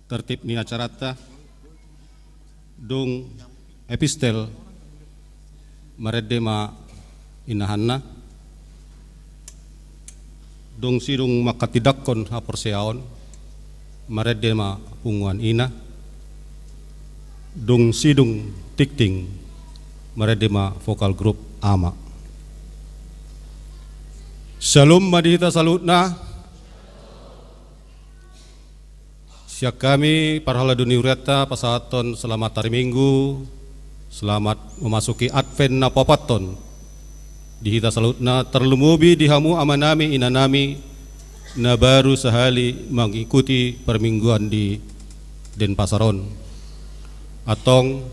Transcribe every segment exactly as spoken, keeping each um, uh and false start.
Tertib ni acaranta, dung epistel, marende ma inahanna, dung sidung manghatindanghon haporseaon, marende ma punguan ina, dung sidung tingting, marende ma vokal grup ama. Syalom ma di hita saluhutna. Sian hami parhalado ni hurianta pasahathon selamat hari Minggu, selamat memasuki Advent na paopathon di hita saluhutna, tarlumobi di hamu amanami inanami na baru sahali mengikuti permingguan di Denpasar on. Antong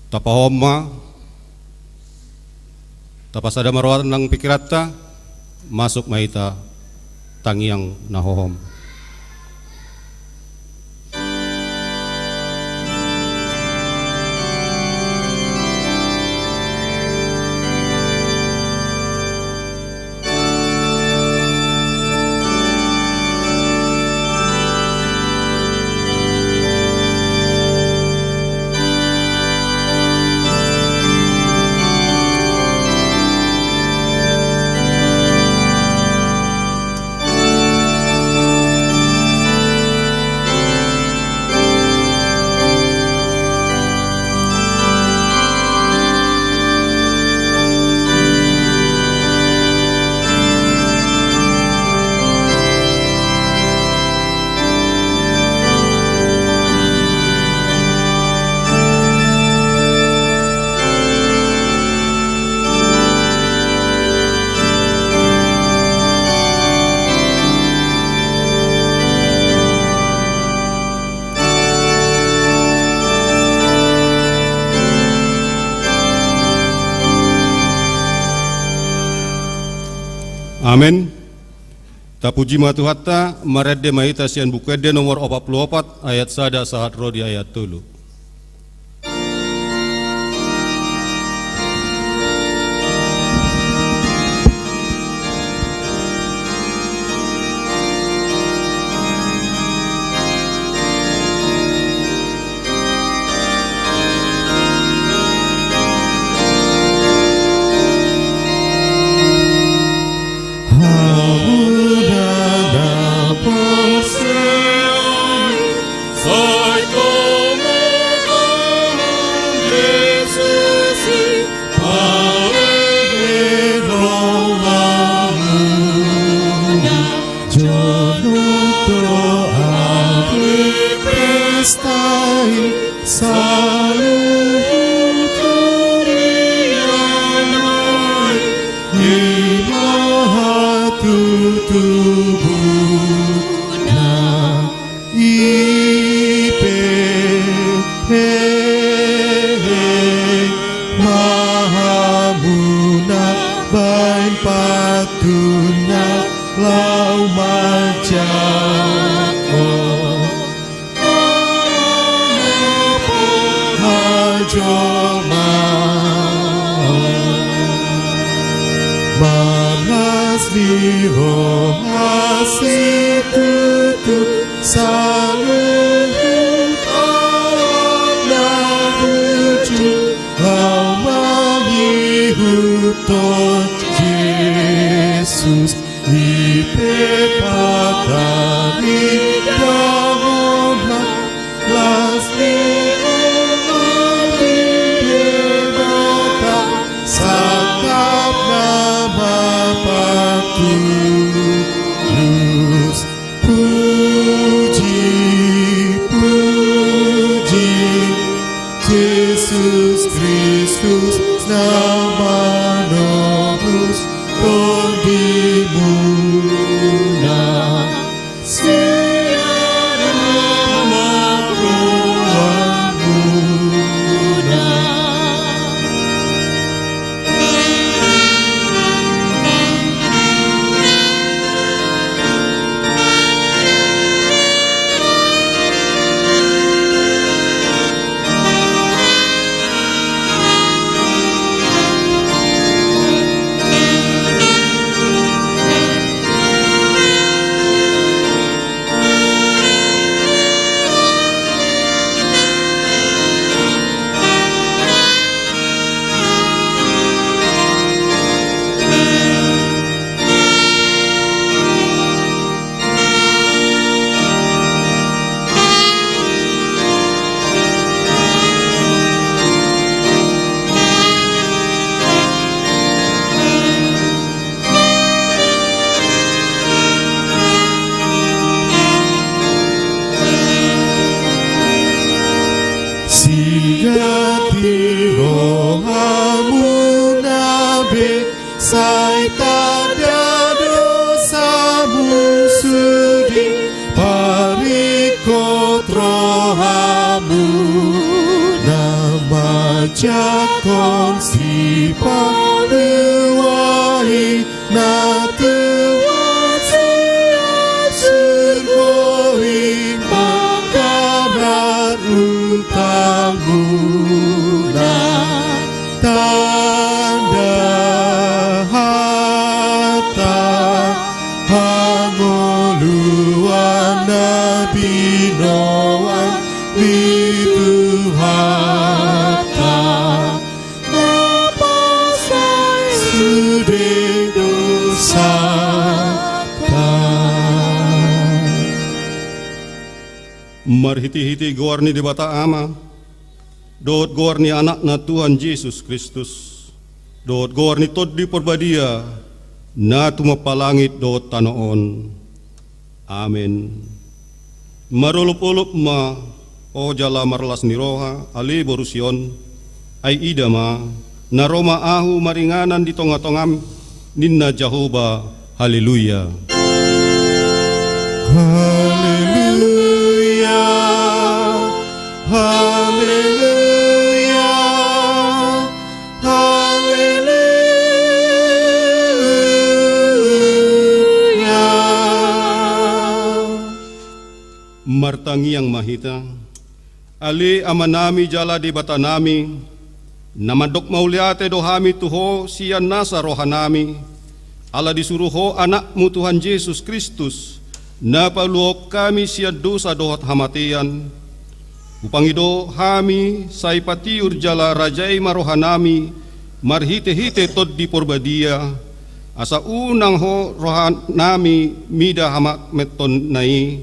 tapahohom ma, tapasada ma roha nang pikiranta, masuk ma hita tangiang na hohom. Amen. Tapuji ma Tuhanta, marende ma hita sian Buku Ende nomor opat pulu opat, ayat sada sahat ro di ayat tolu. I pe, pe, pe, ma hamuna baen patunna laho manjangkon. Jolma. Marlas ni roha situtu saluhut halak na bujur laho mangihuthon Jesus. I pe patanidanghon ma las ni roha ni Debata sangkap na mapatulus. Puji, puji, Jesus Kristus na manobus tondimuna. Sian rohamuna. Tanda dosamu sude paringkot rohamu, na manjangkon Sipalua i, na tuat sian surgo i manggarar utangmuna. Tanda hata hangoluan na binoan ni Tuhanta, na pasai sude dosanta. Marhitehite goar ni Debata Ama, dohot goar ni Anakna Tuhan Jesus Kristus, dohot goar ni Tondi Parbadia, na tumompa langit dohot tano on. Amen. Marolopolop ma ho jala marlas ni roha, ale boru Sion, ai ida ma, na ro ma ahu maringanan di tongah-tongahmi, ninna Jahowa. Haleluya. Haleluya. Haleluya. Haleluya. Martangiang ma hita. Ale Amanami jala Debatanami, na mandok mauliate do hami tu Ho sian nasa rohanami, ala disuru Ho Anakmu Tuhan Jesus Kristus, na paluahon hami sian dosa dohot hamatean. Hupangido hami sai patiur jala rajai ma rohanami marhitehite Tondi Parbadia, asa unang ho rohanami mida hamatemaonna i.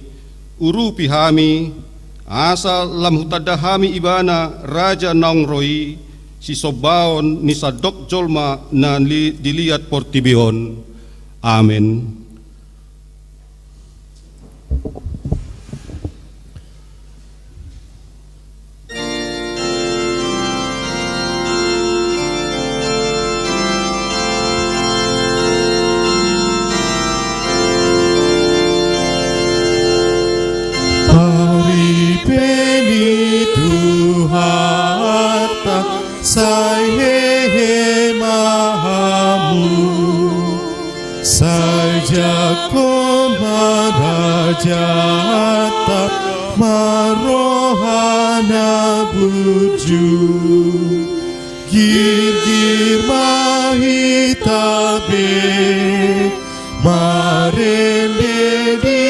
Urupi hami, asa lam hutanda hami Ibana, Raja naung ro i, sisombaon ni sandok jolma na li-, di liat portibi on. Amen. Paripe ni Tuhanta, sai hehe ma hamu. Sai jangkon ma rajanta, marroha na burju. Girgir ma hita be, marende di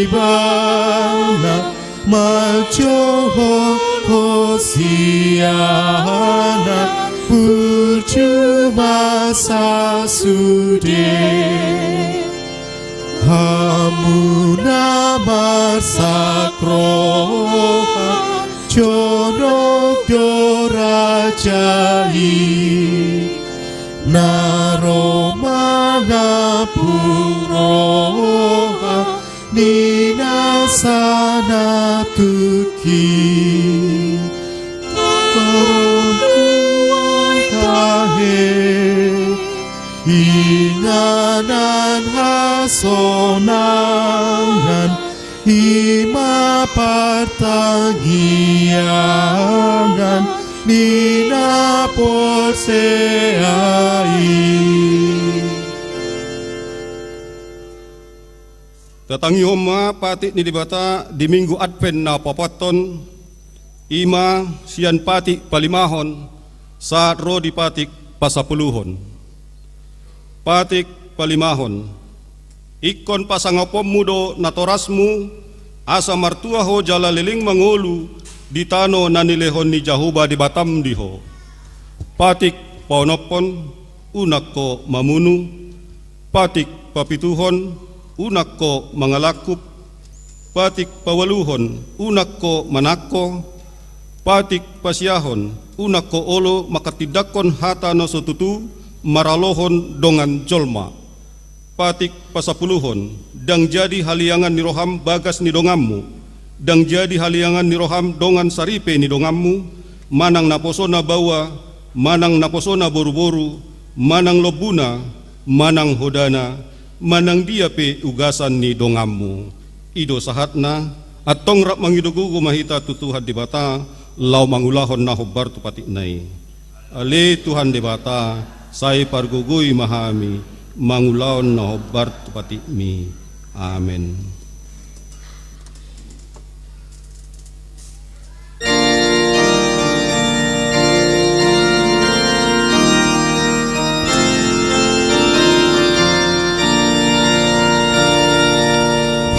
Ibana, manjou Hosiana, burju ma sasude. Hamu na marsak roha, jonok do Raja i, na ro mangapung roha ni nasa na tungki. Taruhon tahe, inganan hasonangan, i ma partangiangan ni na porsea i. Tatangihon ma patik ni Debata di Minggu Advent na paopathon, i ma sian patik palimahon sahat ro di patik pasapuluhon. Patik palimahon. Ingkon pasangaponmu do natorasmu, asa martua ho jala leleng mangolu di tano na nilehon ni Jahowa Debatam di ho. Patik paonomhon, unang ho mamunu. Patik papituhon, unang ho mangalangkup. Patik paualuhon, unang ho manangko. Patik pasiahon, unang ho olo manghatindanghon hata na so tutu maralohon dongan jolma. Patik pasapuluhon, ndang jadi haliangan ni roham bagas ni donganmu, ndang jadi haliangan ni roham dongan saripe ni donganmu, manang naposona baoa, manang naposona boruboru, manang lombuna, manang hodana, manang dia pe ugasan ni donganmu. I do sahatna, antong rap mangido gogo ma hita tu Tuhan Debata, laho mangulahon na hombar tu patikna i. Ale Tuhan Debata, sai pargogoi ma hami, mangulahon na hombar tu patikmi. Amen.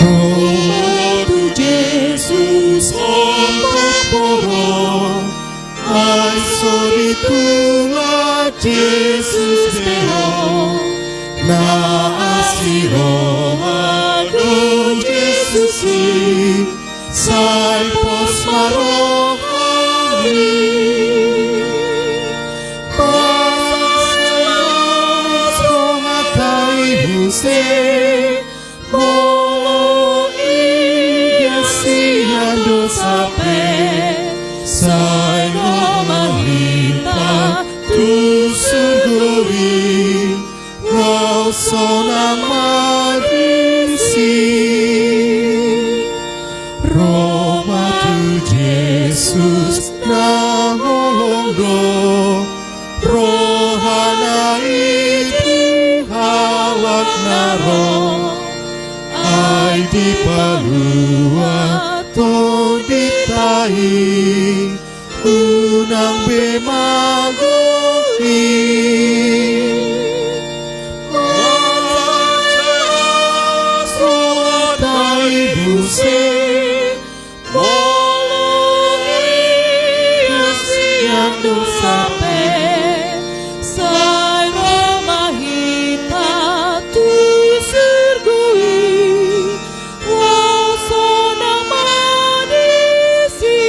Ro ma tu Jesus, hombar porong, ai so ditulak Jesus be ho, na asi roha do Jesus i, sai pos ma rohami. Pasahat rohanta i muse, molo idia sian dosa pe, sai ro ma hita tu surgo i, laos sonang ma disi. Ro ma tu Jesus na holong do, rohana i di halak na ro, ai dipalua tondinta i, unang be mago i. Pasahat rohanta i muse, molo idia sian dosa pe, sai ro ma hita tu surgo i, laos sonang ma disi.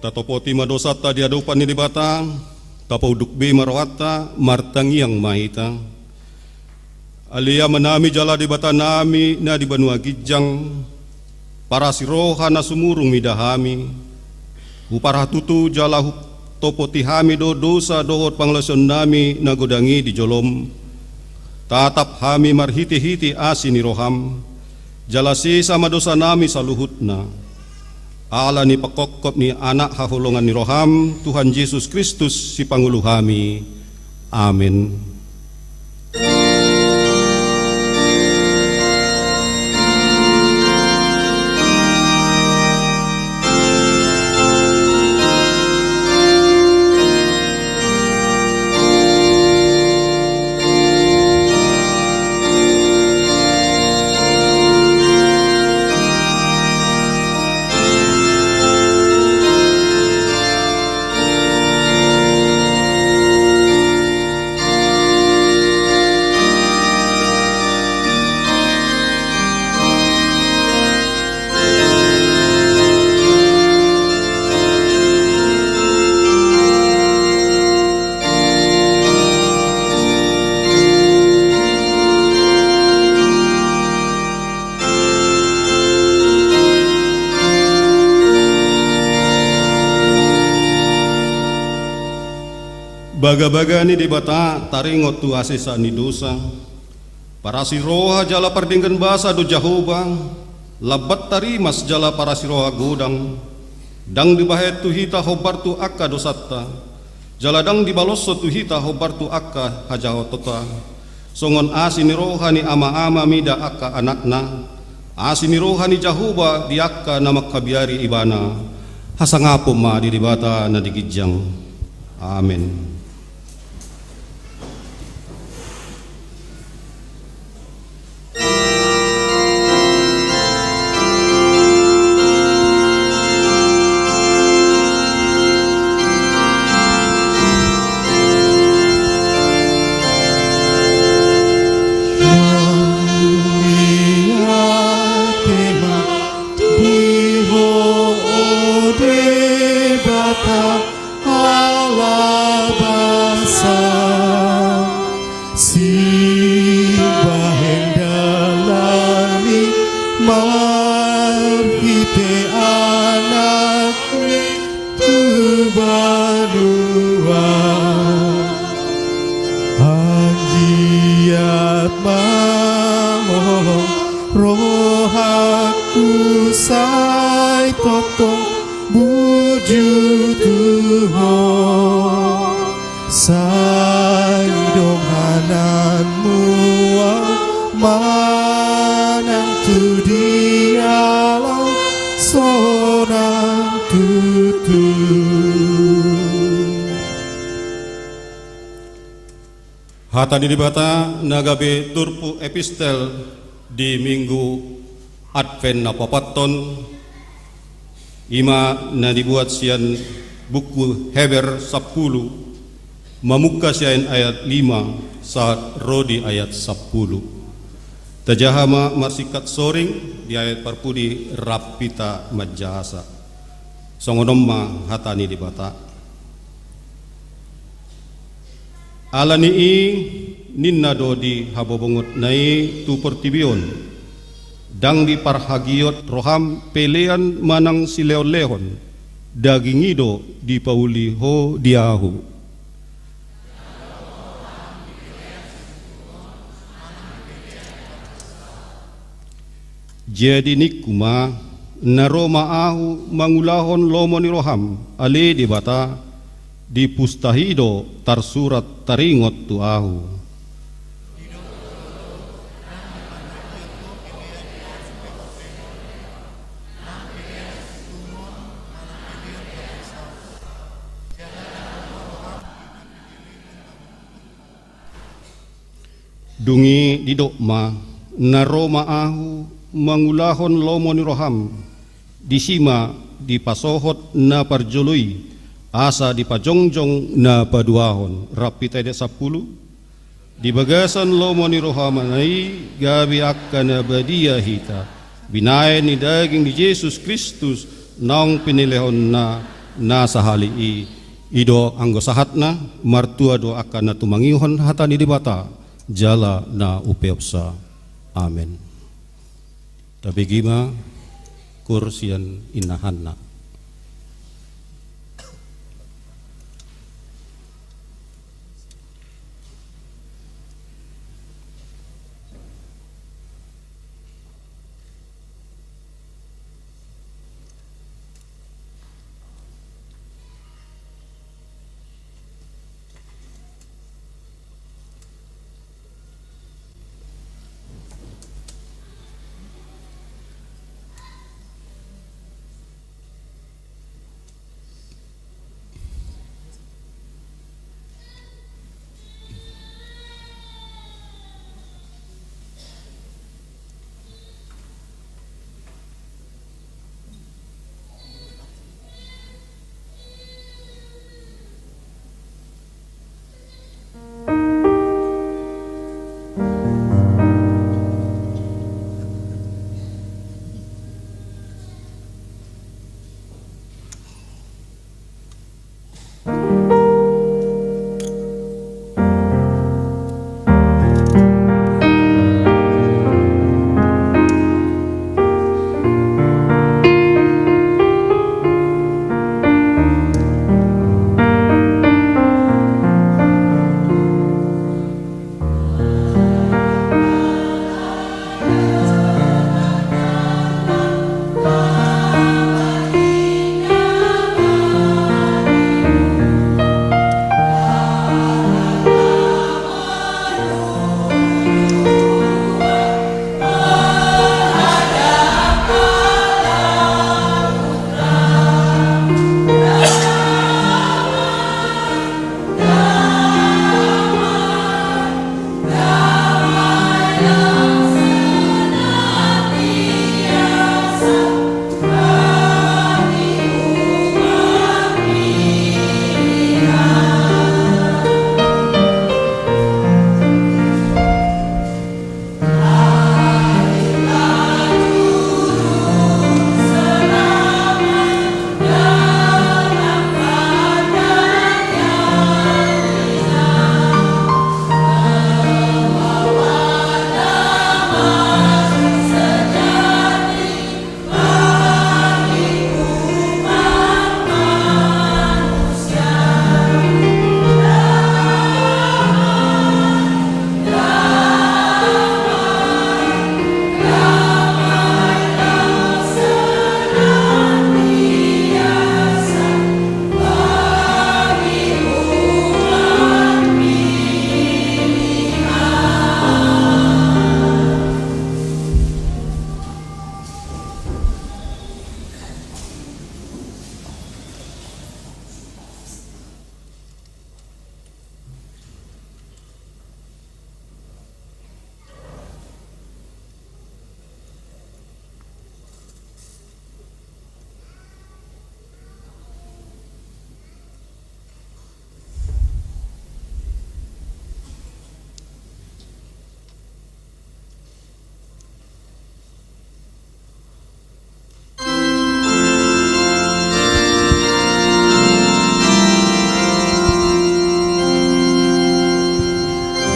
Tatopoti ma dosanta di adopan ni Debata, tapaunduk be ma rohanta, martangiang ma hita. Ale Amanami jala Debatanami na di banua ginjang, parasiroha na sumurung mida hami, huparhatutu jala hutopoti hami do dosa dohot pangalaosionnami na godang i di jolom. Tatap hami marhitehite asi ni roham, jala sesa ma dosanami saluhutna. Ala ni pangkophop ni Anak haholongan ni roham, Tuhan Jesus Kristus, Sipangolu hami. Amen. Bagabaga ni Debata taringot tu hasesaan ni dosa. Parasiroha jala pardenggan basa do Jahowa, lambat tarimas jala parasiroha godang. Ndang dibahen tu hita hombar tu angka dosanta, jala ndang dibaloshon tu hita hombar tu angka hajahatonta. Songon asi ni roha ni ama-ama mida angka anakna, asi ni roha ni Jahowa di angka na manghabiari Ibana. Hasangapon ma di Debata na di ginjang. Amen. Sai tongtong burju tu Ho, sai dongananmu ahu manang tu dia, laos sonang tutu. Hata ni Debata na gabe turpuk epistel di Minggu Advent na paopathon, i ma na dibuat sian buku Heber sampulu, mamungka sian ayat lima sahat ro di ayat sampulu. Tajaha ma marsingkat soring di ayat parpudi rap hita manjahasa. Songon on ma hata ni Debata. Ala ni i ninna do di habobongotna i tu portibi on: Ndang diparhagiot roham pelean manang silehonlehon, daging i do dipauli ho di ahu. Jadi ningku ma: Na ro ma ahu mangulahon lomo ni roham, ale Debata, di pustahi do tarsurat taringot tu ahu. Dung i didok ma: Na ro ma ahu mangulahon lomo ni roham, disi ma dipasohot na parjolo i, asa dipajongjong na paduahon. Rap hita ayat sampulu. Di bagasan lomo ni rohamuna i gabe angka na badia hita, binahen ni daging ni Jesus Kristus naung pinelehonna na sahali i. I do anggo sahatna. Martua do angka na tumangihon hata ni Debata jala na umpeopsa. Amen. Tabege ma koor sian inna Hanna.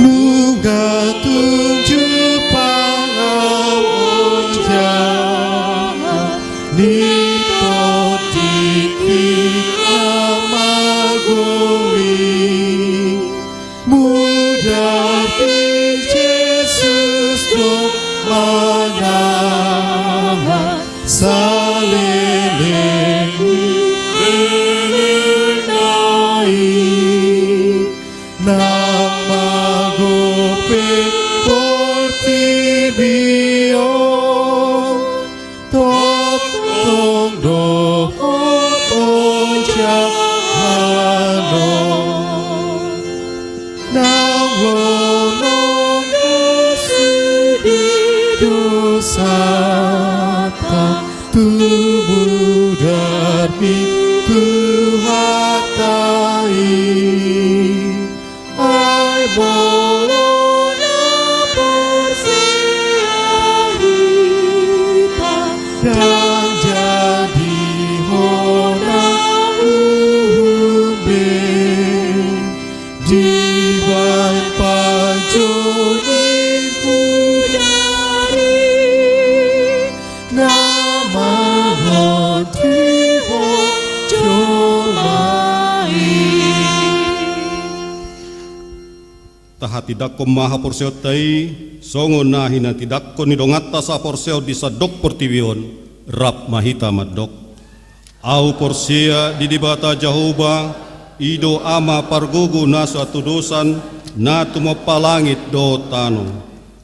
Nunga tunjung pangaoja ni tondiku na magoli. Mudar di Jesus do manahan saleleng ni lelengna i. Nang magope portibi on, tongtong dohot ojahan on. Nang lomo na sude dosanta, tubu darmi Tuhanta i. Ai molo na porsea hita, ndang jadi hona uhum be. Dibaen panjou ni mudar i, na mangondihon jolma i. Tahatindangkon ma haporseaonta i, songon na hinatindangkon ni donganta saporseaon di sandok portibi on. Rap ma hita mandok. Ahu porsea di Debata Jahowa, i do Ama pargogo na so hatudosan, na tumompa langit dohot tano.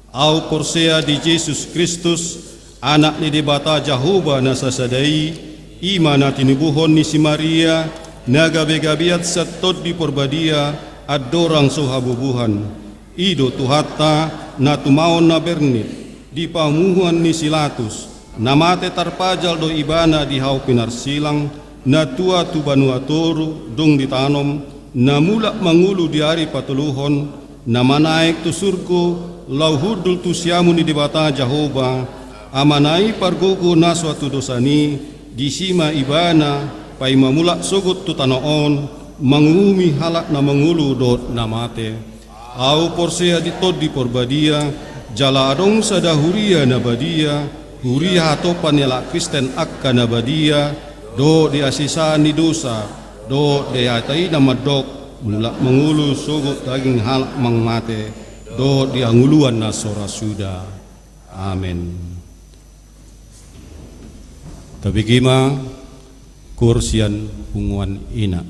Ahu porsea di Jesus Kristus, Anak ni Debata Jahowa na sasada i, i ma na tinubuhon ni si Maria, na gabegabean sian Tondi Porbadia, andorang so habubuhan. I do Tuhanta, na tumaon na bernit, di pamuhuan ni si Latus, na mate tarpajal do ibana di hau pinarsilang, na tua tu banua toru, dung ditanom, na mulak mangolu di ari patoluhon, na manaek tu surgo, laho hundul tu siamun ni Debata Jahowa, Amana i pargogo na so hatudosan i, disi ma ibana, paima mulak sogot tu tano on, manguhumi halak na mangolu dohot na mate. Ahu porsea di Tondi Porbadia, jala adong sada huria na badia, huria hatopan ni halak Kristen angka na badia, dohot di hasesaan ni dosa, dohot di hata i na mandok, mulak mangolu sogot daging halak na mate, dohot di hangoluan na so ra suda. Amen. Tabege ma koor sian punguan ina.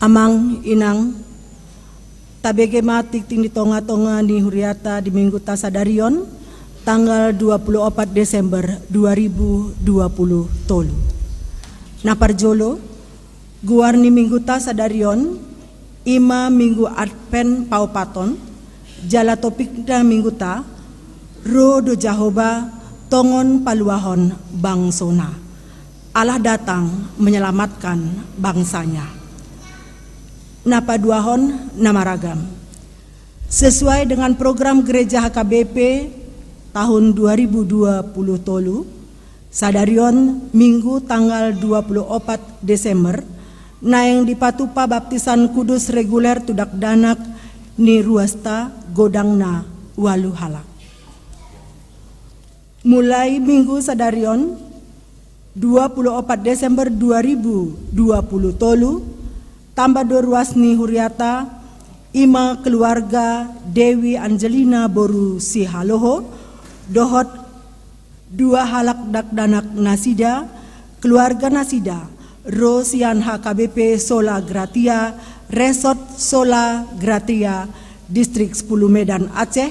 Amang, Inang, tabege ma tingting di tonga-tonga ni huriata di Mingguta sadari on, tanggal dua puluh opat Desember dua ribu dua puluh tolu. Na parjolo, goar ni Mingguta sadari on, i ma Minggu Advent paopathon, jala topikna Mingguta, Ro do Jahowa tongon paluahon bangsona. Allah datang menyelamatkan bangsa-Nya. Na paduahon na maragam. Sesuai dengan program Gereja H K B P tahun dua ribu dua puluh tolu, sadari on Minggu tanggal dua puluh opat Desember, naeng dipatupa baptisan kudus reguler tu dakdanak ni ruasta godangna ualu halak. Mulai Minggu sadari on, dua puluh opat Desember dua ribu dua puluh tolu, tamba do ruas ni huriata, i ma keluarga Dewi Angelina boru Sihaloho, dohot dua halak dakdanak nasida, keluarga nasida, ro sian H K B P Sola Gratia, Resort Sola Gratia, Distrik sepuluh Medan Aceh,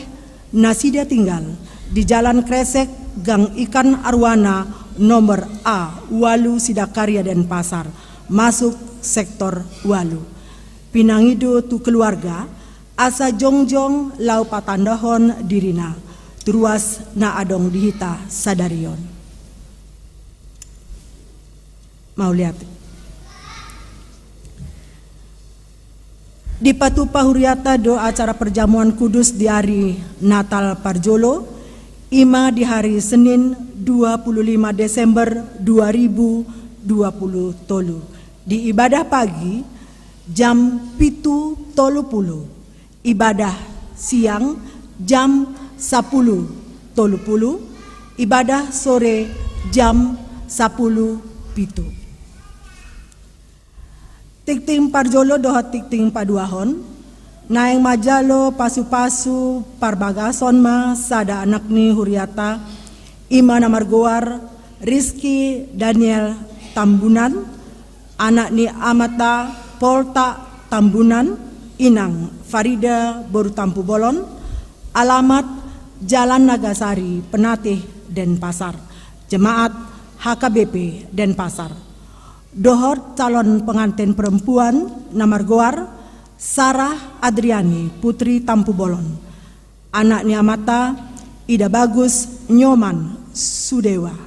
nasida tinggal di Jalan Kresek, Gang Ikan Arwana, nomor A ualu Sidakarya Denpasar, masuk sektor ualu. Pinangido tu keluarga, asa jongjong laho patandahon dirina tu ruas na adong di hita sadari on. Mauliate. Dipatupa huriata do acara perjamuan kudus di ari Natal parjolo, i ma di hari Senin dua puluh lima Desember dua ribu dua puluh tolu. Di ibadah pagi, jam pitu tolu pulu. Ibadah siang, jam sapulu tolu pulu. Ibadah sore, jam sapulu pitu. Tingting parjolo dohot tingting paduahon, naeng manjalo pasu-pasu parbagason ma sada anak ni huriata, i ma na margoar Rizky Daniel Tambunan, anak ni amanta Polta Tambunan, inang Farida boru Tampubolon, alamat Jalan Nagasari, Penatih, Denpasar, jemaat H K B P Denpasar. Dohot calon pengantin perempuan na margoar Sarah Adriani putri Tampubolon, anak ni amanta Ida Bagus Nyoman Sudewa,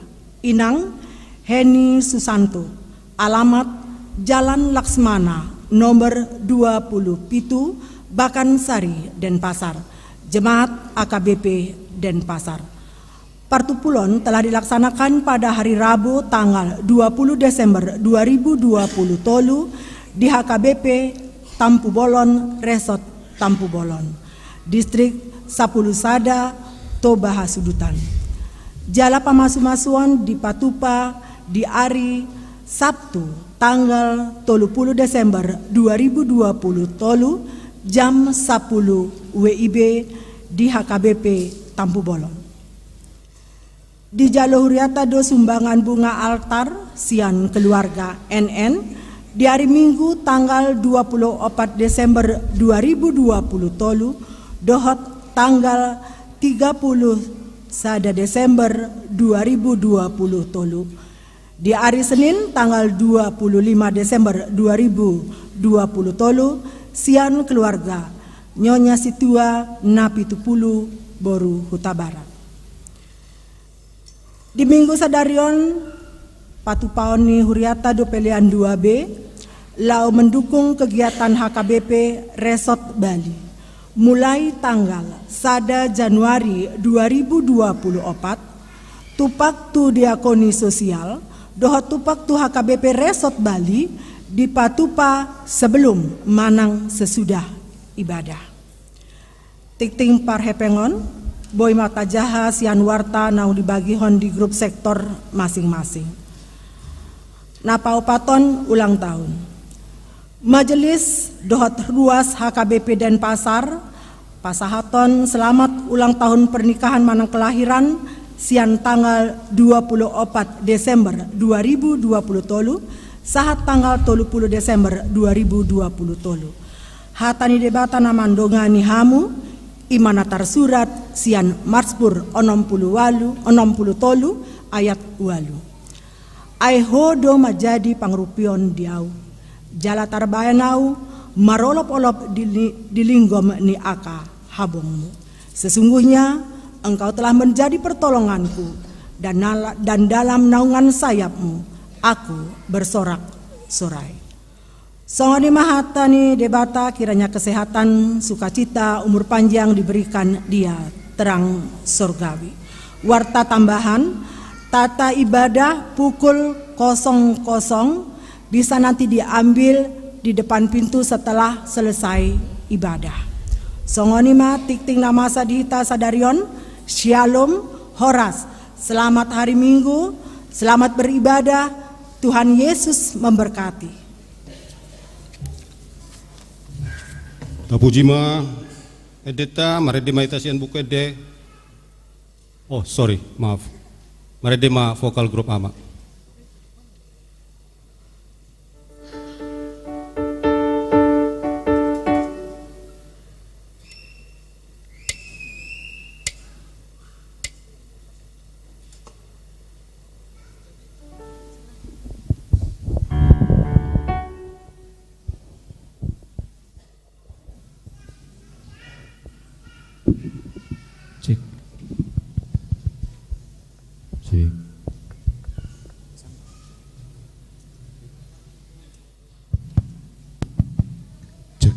inang Heni Susanto, alamat Jalan Laksmana nomor dua puluh pitu, Bakansari, Denpasar, jemaat A K B P Denpasar. Partumpulon telah dilaksanakan pada hari Rabu tanggal dua puluh Desember dua ribu dua puluh tolu di H K B P Tampubolon, Resort Tampubolon, Distrik Sapulu Sada, Toba Hasudutan. Jala pamasu-masuon dipatupa di ari Sabtu tanggal tolu puluh Desember dua ribu dua puluh tolu, jam sapulu W I B di H K B P Tampubolon. Dijalo huriata do sumbangan bunga altar sian keluarga N N di ari Minggu tanggal dua puluh opat Desember dua ribu dua puluh tolu dohot tanggal tiga puluh sada Desember dua ribu dua puluh tolu. Di ari Senin tanggal dua puluh lima Desember dua ribu dua puluh tolu, sian keluarga Nyonya Situa Napitupulu boru Hutabarat. Di Minggu sadari on, patupaon ni huriata do pelean dua B, laho mendukung kegiatan H K B P Resort Bali. Mulai tanggal sada Januari dua ribu dua puluh opat, tupak tu diakoni sosial dohot tupak tu H K B P Resort Bali dipatupa sebelum manang sesudah ibadah. Tingting parhepengon, boi ma tajaha sian warta naung dibagihon di grup sektor masing-masing. Na paopathon ulang tahun. Majelis dohot ruas H K B P Denpasar pasahathon selamat ulang tahun pernikahan manang kelahiran sian tanggal dua puluh opat Desember dua ribu dua puluh tolu Sahat tanggal tolu pulu Desember dua ribu dua pulu tolu. Hata ni Debata na mandongani hamu, i ma na tarsurat sian Marsbur onom pulu ualu, onom pulu tolu, ayat ualu. Ai Ho do manjadi pangurupion di ahu, jala tarbaen ahu marolopolop di li-, di linggom ni angka habongmu. Sesungguhnya Engkau telah menjadi pertolonganku, dan nala-, dan dalam naungan sayapmu aku bersorak-sorai. Songon i ma hata ni Debata, kiranya kesehatan, sukacita, umur panjang diberikan dia, terang sorgawi. Warta tambahan, tata ibadah pukul kosong kosong, bisa nanti diambil di depan pintu setelah selesai ibadah. Songon i ma tingting na masa di hita sadari on, Shalom, horas, selamat hari Minggu, selamat beribadah, Tuhan Yesus memberkati. Tapuji ma endenta, marende ma hita sian Buku Ende. Oh, sorry, maaf. Marende ma vokal grup Ama. Cek. Cek. Cek.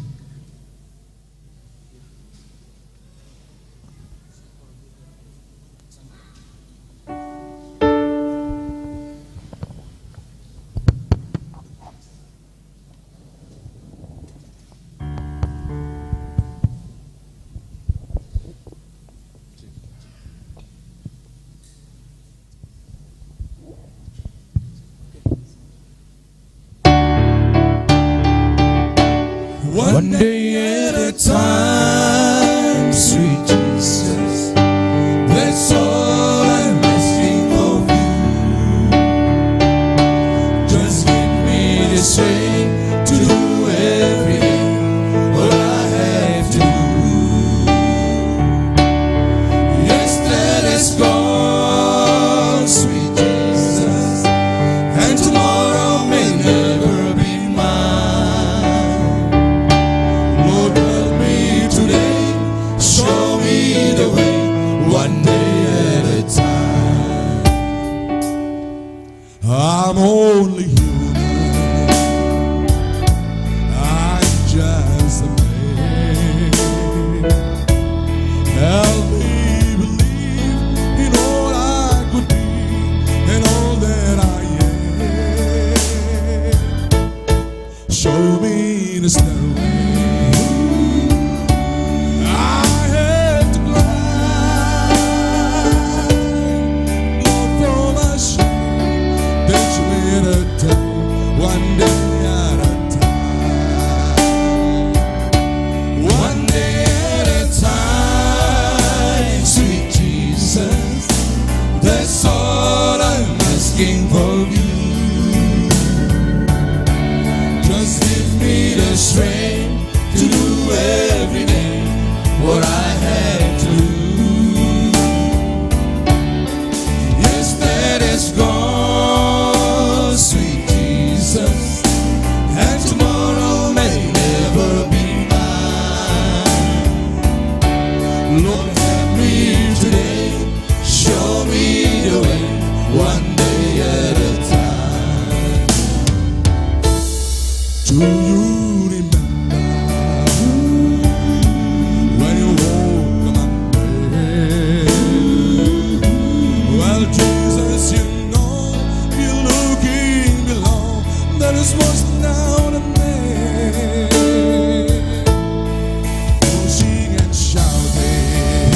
One day at a time, sweet Jesus. That's all I'm asking of you. Just give me the strength to do everything what I have to do. Yesterday's gone, sweet Jesus, and tomorrow may never be mine. Lord, help me today, show me the way, one day at a time. I'm only human. I'm just a man. Help me believe in all I could be and all that I am. Show me the stairway I have to climb. Not for my shame, teach me the time, one day at a time. One day at a time, sweet Jesus. That's all I'm asking for you. Just give me the strength to do every day what I have to do. Yesterday's gone, sweet Jesus, and tomorrow may never be mine. Lord, help me today, show me the way, one day at a time. Do you remember when you walk among me? Well, Jesus, you know you're looking below. There is much now to make. Pushing and shouting,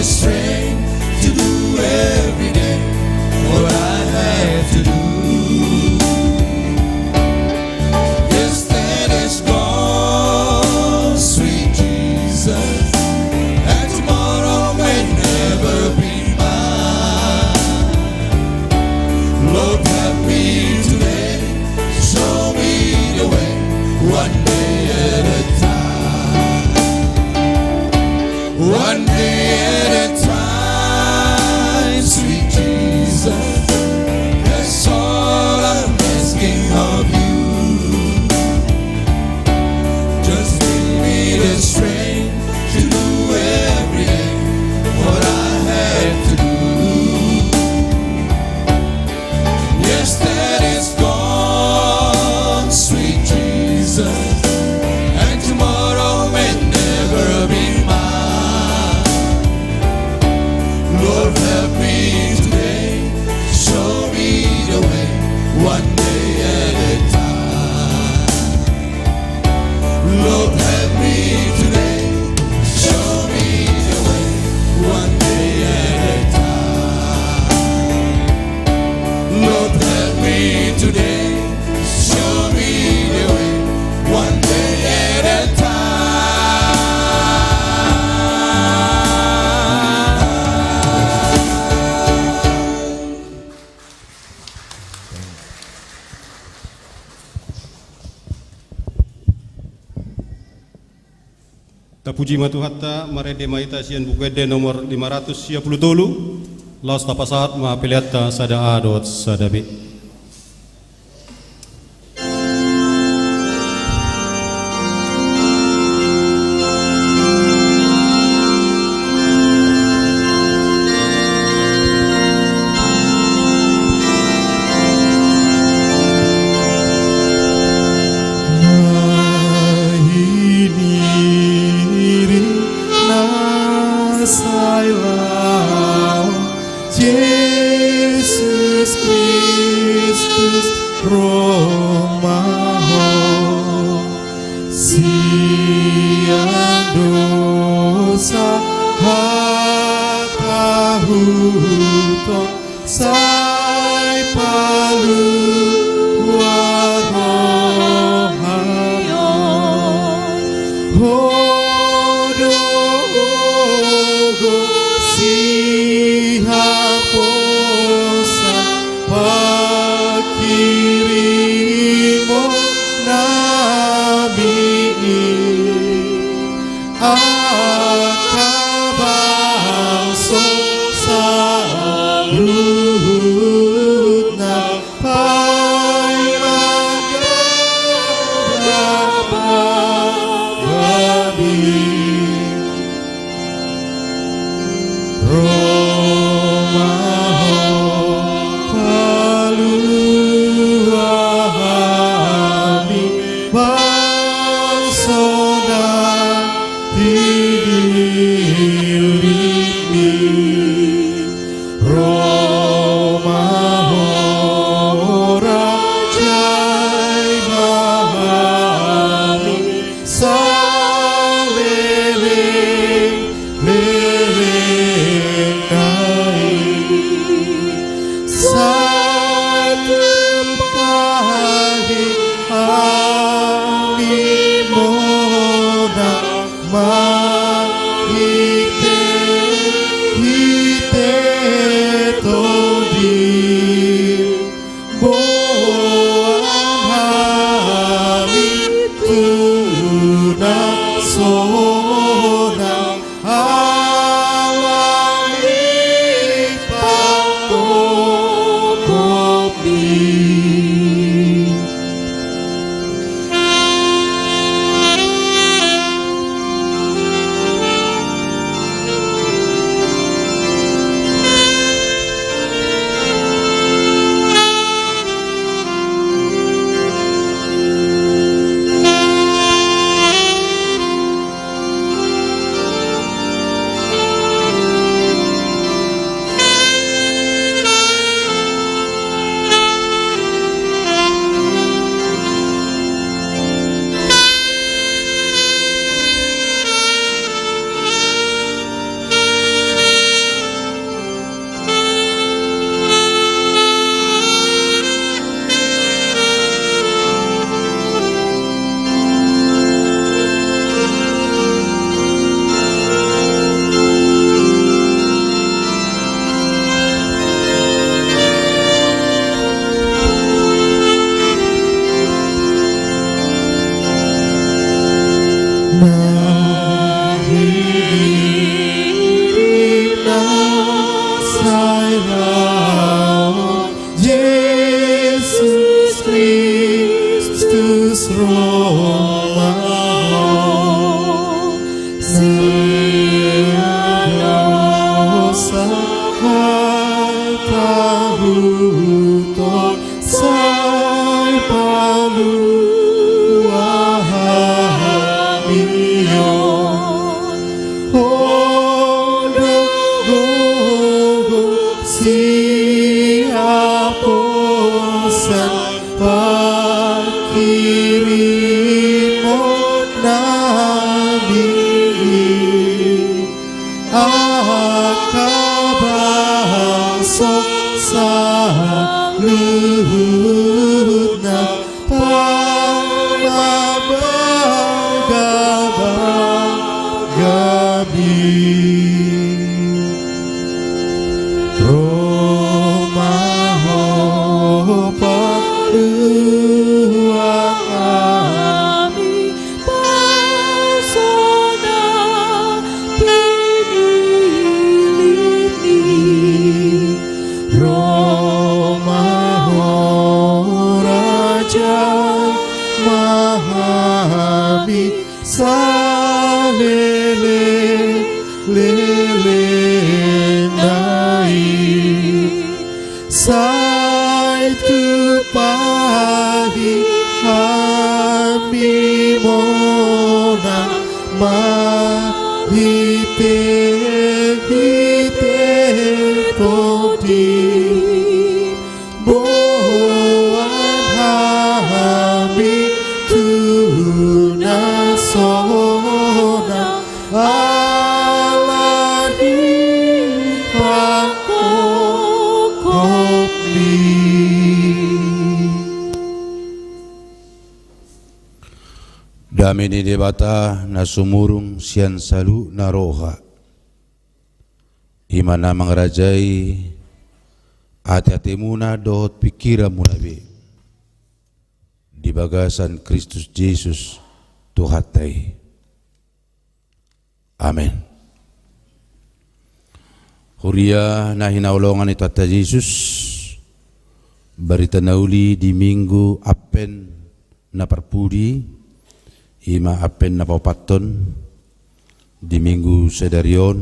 Strength to do every day what I have to do. Yesterday's gone, sweet Jesus, and tomorrow may never be mine. Lord, help me today. Show me the way, one day at a time. One day at a time, sweet Jesus. That's all I'm asking of you. Just give me the strength to do every day what I have to do. Yesterday's gone, sweet Jesus, and tomorrow may never be mine. Lord, help me today, show me the way, one day at a time. Lord, help me today. Show me the way, one day at a time. Lord, help me today. Show me the way, one day at a time. Tapuji ma Tuhanta, marende ma hita sian Buku Ende nomor lima ratus sia pulu tolu, laos tapasahat ma peleanta sada A dohot sada B. Nahihiring na sai laho, Jesus Kristus ro ma ho. Sian dosa hatahuton sai palua rohami on. Ho do gogo sihaposan pangkirimonnami i. Angka bangso saluhutna paima gabagami. Ro ma ho palua hami bangso na di diringmi. Ro ma ho rajai ma hami saleleng lelengna i. Sai tumpahi hami monang marhite i. Jesus Kristus ro ma ho. Sai adong sahat tahuton, sai palua hami on. Olo gogo siaposan pangkirimon nami, angka bangso saluhutna pamabagabagami. Ro ma ho palua hami, pasona pinillit ni. Ro ma ho raja ma hami saleleng lelengna i. Sai tumpahi hami monang marhitehite Tondi. Boan hami tu na sonang ala ni pangkophopmi. Dame ni Debata na sumurung sian saluhutna roha, i ma na mangarajai ateatemuna dohot pingkiranmuna be di bagasan Kristus Jesus Tuhanta i. Amen. Huria na hinaholongan ni Tuhanta Jesus, barita na uli di Minggu Advent na parpudi, i ma Advent na paopathon, di Minggu sadari on,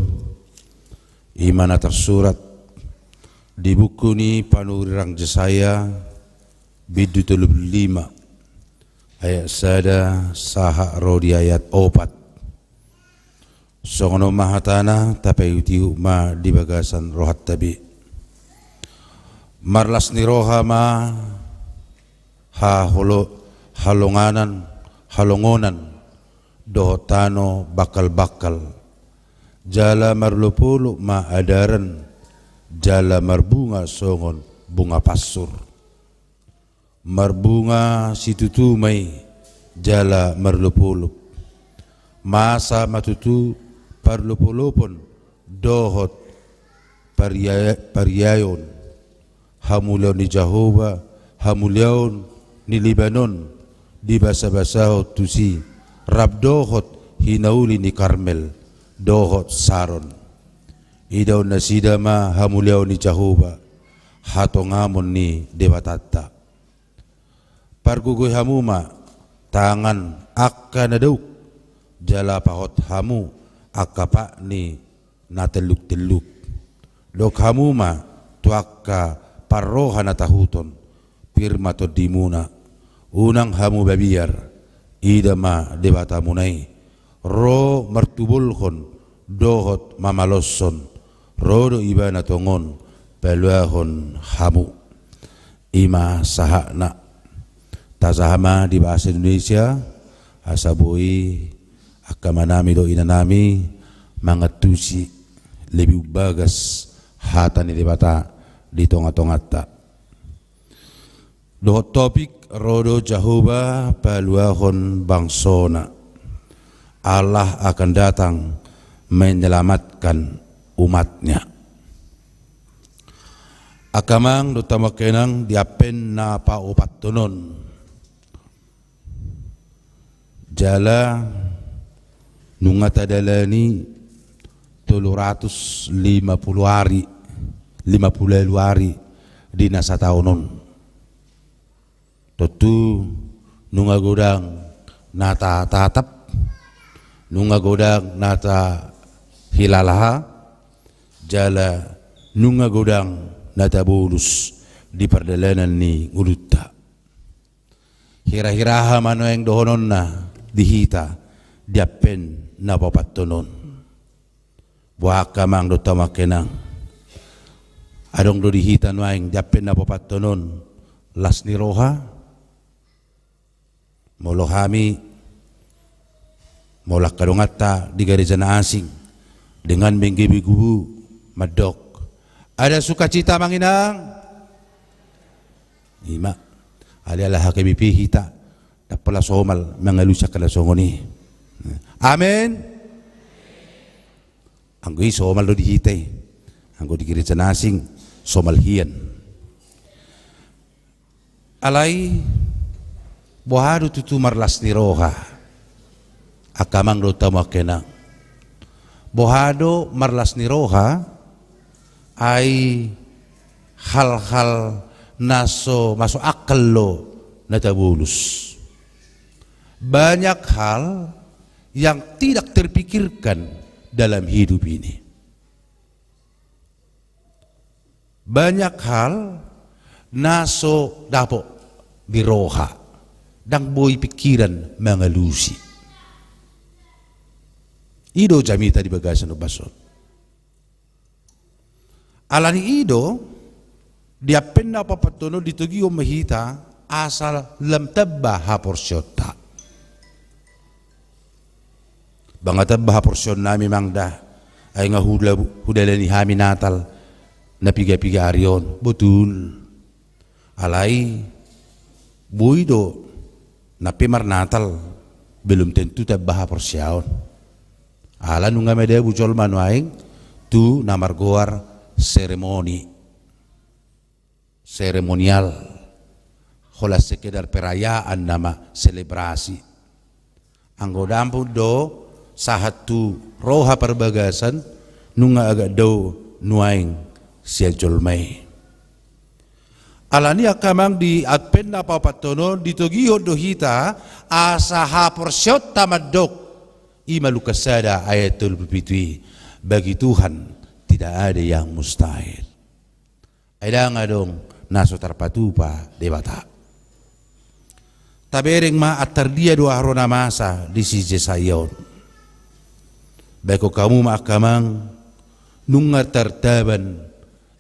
i ma na tarsurat di buku ni panurirang Jesaya, bindu tolu pulu lima, ayat sada sahat ro di ayat opat. Songon on ma hatana, tapaihutihut ma di bagasan rohanta be. Marlas ni roha ma haholo-, halonganan, halongonan, dohot tano bangkalbangkal. Jala marolopolop ma adaran, jala marbunga songon bunga pansur. Marbunga situtu ma i jala marolopolop. Masa ma tutu parolopolopon dohot paria-, pariaon, hamuliaon ni Jahowa, hamuliaon ni Libanon, dibasabasahon tusi, rap dohot hinauli ni Karmel, dohot Saron. Idaon nasida ma hamuliaon ni Jahowa, hatongamon ni Debatanta. Pargogoi hamu ma tangan angka na dauk, jala pahot hamu angka pat ni na telluktelluk. Dok hamu ma tu angka parroha na tahuton, pir ma tondimuna, unang hamu babiar, ida ma Debatamuna i, ro martubolhon dohot mamaloshon, ro do Ibana tongon paluahon hamu. I ma sahatna. Tajaha ma di bahasa Indonesia, asa boi angka amanami dohot inanami mangantusi lebih umbagas hata ni Debata di tongatonganta. Dohot topik, ro do Jahowa paluahon bangsona. Allah akan datang menyelamatkan umatnya. Angka amang dohot hamu angka inang, di Advent na paopathon on. Jala nunga tadalani tolu ratus lima pulu ari lima pulu ualu ari di na sataon on. Tontu nunga godang na tatatap, nunga godang na tahilala, jala nunga godang na tabolus di pardalanan ni ngolunta. Hira-hira aha ma nuaeng dohononna di hita di ampen na paopathon on? Boha angka amang dohot hamu angka inang? Adong do di hita nuaeng di ampen na paopathon on las ni roha? Molo hami, molo angka donganta di gareja na asing, dengan menggebu-gebu mandok, ada sukacita amang inang? Ima, alai ala H K B P hita, ndang pola somal mangalusi angka na songon i. Amen. Anggo i somal do di hita i. Anggo di gareja na asing, somal hian. Alai, boha do tutu marlas ni roha? Angka amang dohot hamu angka inang. Boha do marlas ni roha? Ai hal-hal na so masuk akal do na tabolus. Banyak hal yang tidak terpikirkan dalam hidup ini. Banyak hal na so dapot di roha, ndang boi pikiran mangalusi. I do jamita di bagasan ombas on. Alani i do, di ampen na paopathon on ditogihon ma hita asa lam tamba haporseaonta. Ba nga tamba haporseaonnami amang da, ai nga hula-, hudalani hami Natal na piga-piga ari on, botul. Alai, boi do, na pe marnatal, belum tentu tamba haporseaon. Ala nunga madabu jolma nuaeng tu na margoar seremoni. Seremonial. Holan sekedar perayaan nama selebrasi. Anggo dapot do sahat tu roha parbagasan, nunga agak dao nuaeng sian jolma i. Alani angka amang di ampen na paopathon on ditogihon do hita asa haporseaonta mandok, i ma Lukas sada ayat tolu pulu pitu i, bagi Tuhan tidak ada yang mustahil. Ai ndang adong na so tarpatupa Debata. Tabereng ma antar dia do aha ro na masa di si Jesaya on. Baen hamu ma angka amang, nunga tartaban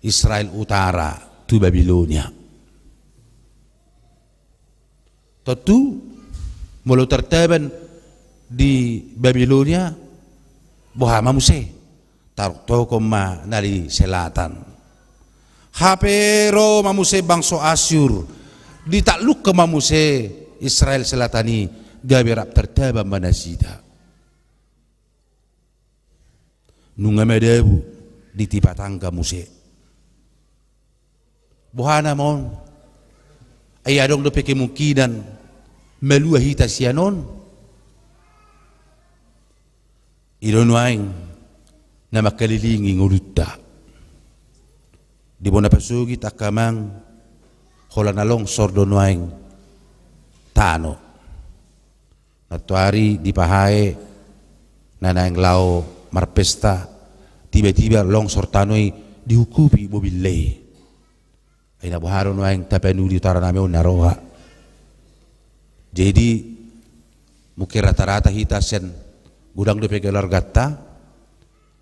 Israel Utara tu Babilonia. Tontu, molo tartaban di Babilonia, boha ma muse? Taruktokhon ma na di selatan. Hape ro ma muse bangso Asyur, ditaklukkan ma muse Israel Selatan i, gabe rap tartaban ma nasida. Nunga madabu, ditipa tangga muse. Boha nama on? Ai adong dope kemungkinan malua hita sian on? I do nuaeng na mangkalilingi ngolunta. Di bona pasogit angka amang, holan na longsor do nuaeng tano. Nantoari dipahae na naeng laho marpesta, tiba-tiba longsor tano i, dihukupi mobilna i. Ai na boha do nuaeng tapanuli utara nami on na roha. Jadi mungkin rata-rata hita sian godang dope keluarganta.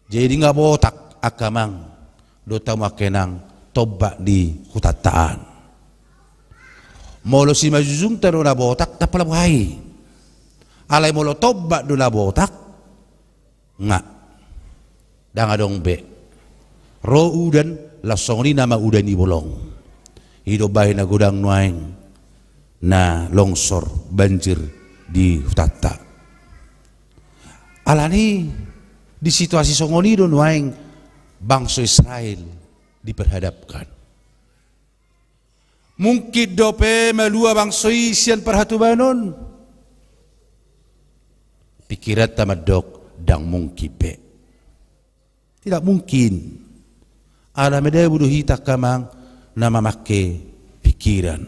Jadi nga botak angka amang dohot hamu angka inang tombak di hutanta an. Molo simanjujungta do na botak, ndang pola boha i. Alai molo tombak do na botak, nga ndang adong be. Ro udan, laos songon i nama udan ni bolong. I do umbahen na godang nuaeng na longsor banjir di hutanta. Alani di situasi songon i do nuaeng bangso Israel diperhadapkan. Mungkin dope malua bangso i sian parhatobanon? Pikiranta mandok, ndang mungkin be. Tidak mungkin. Ala madabu do hita angka amang na mamangke pikiran.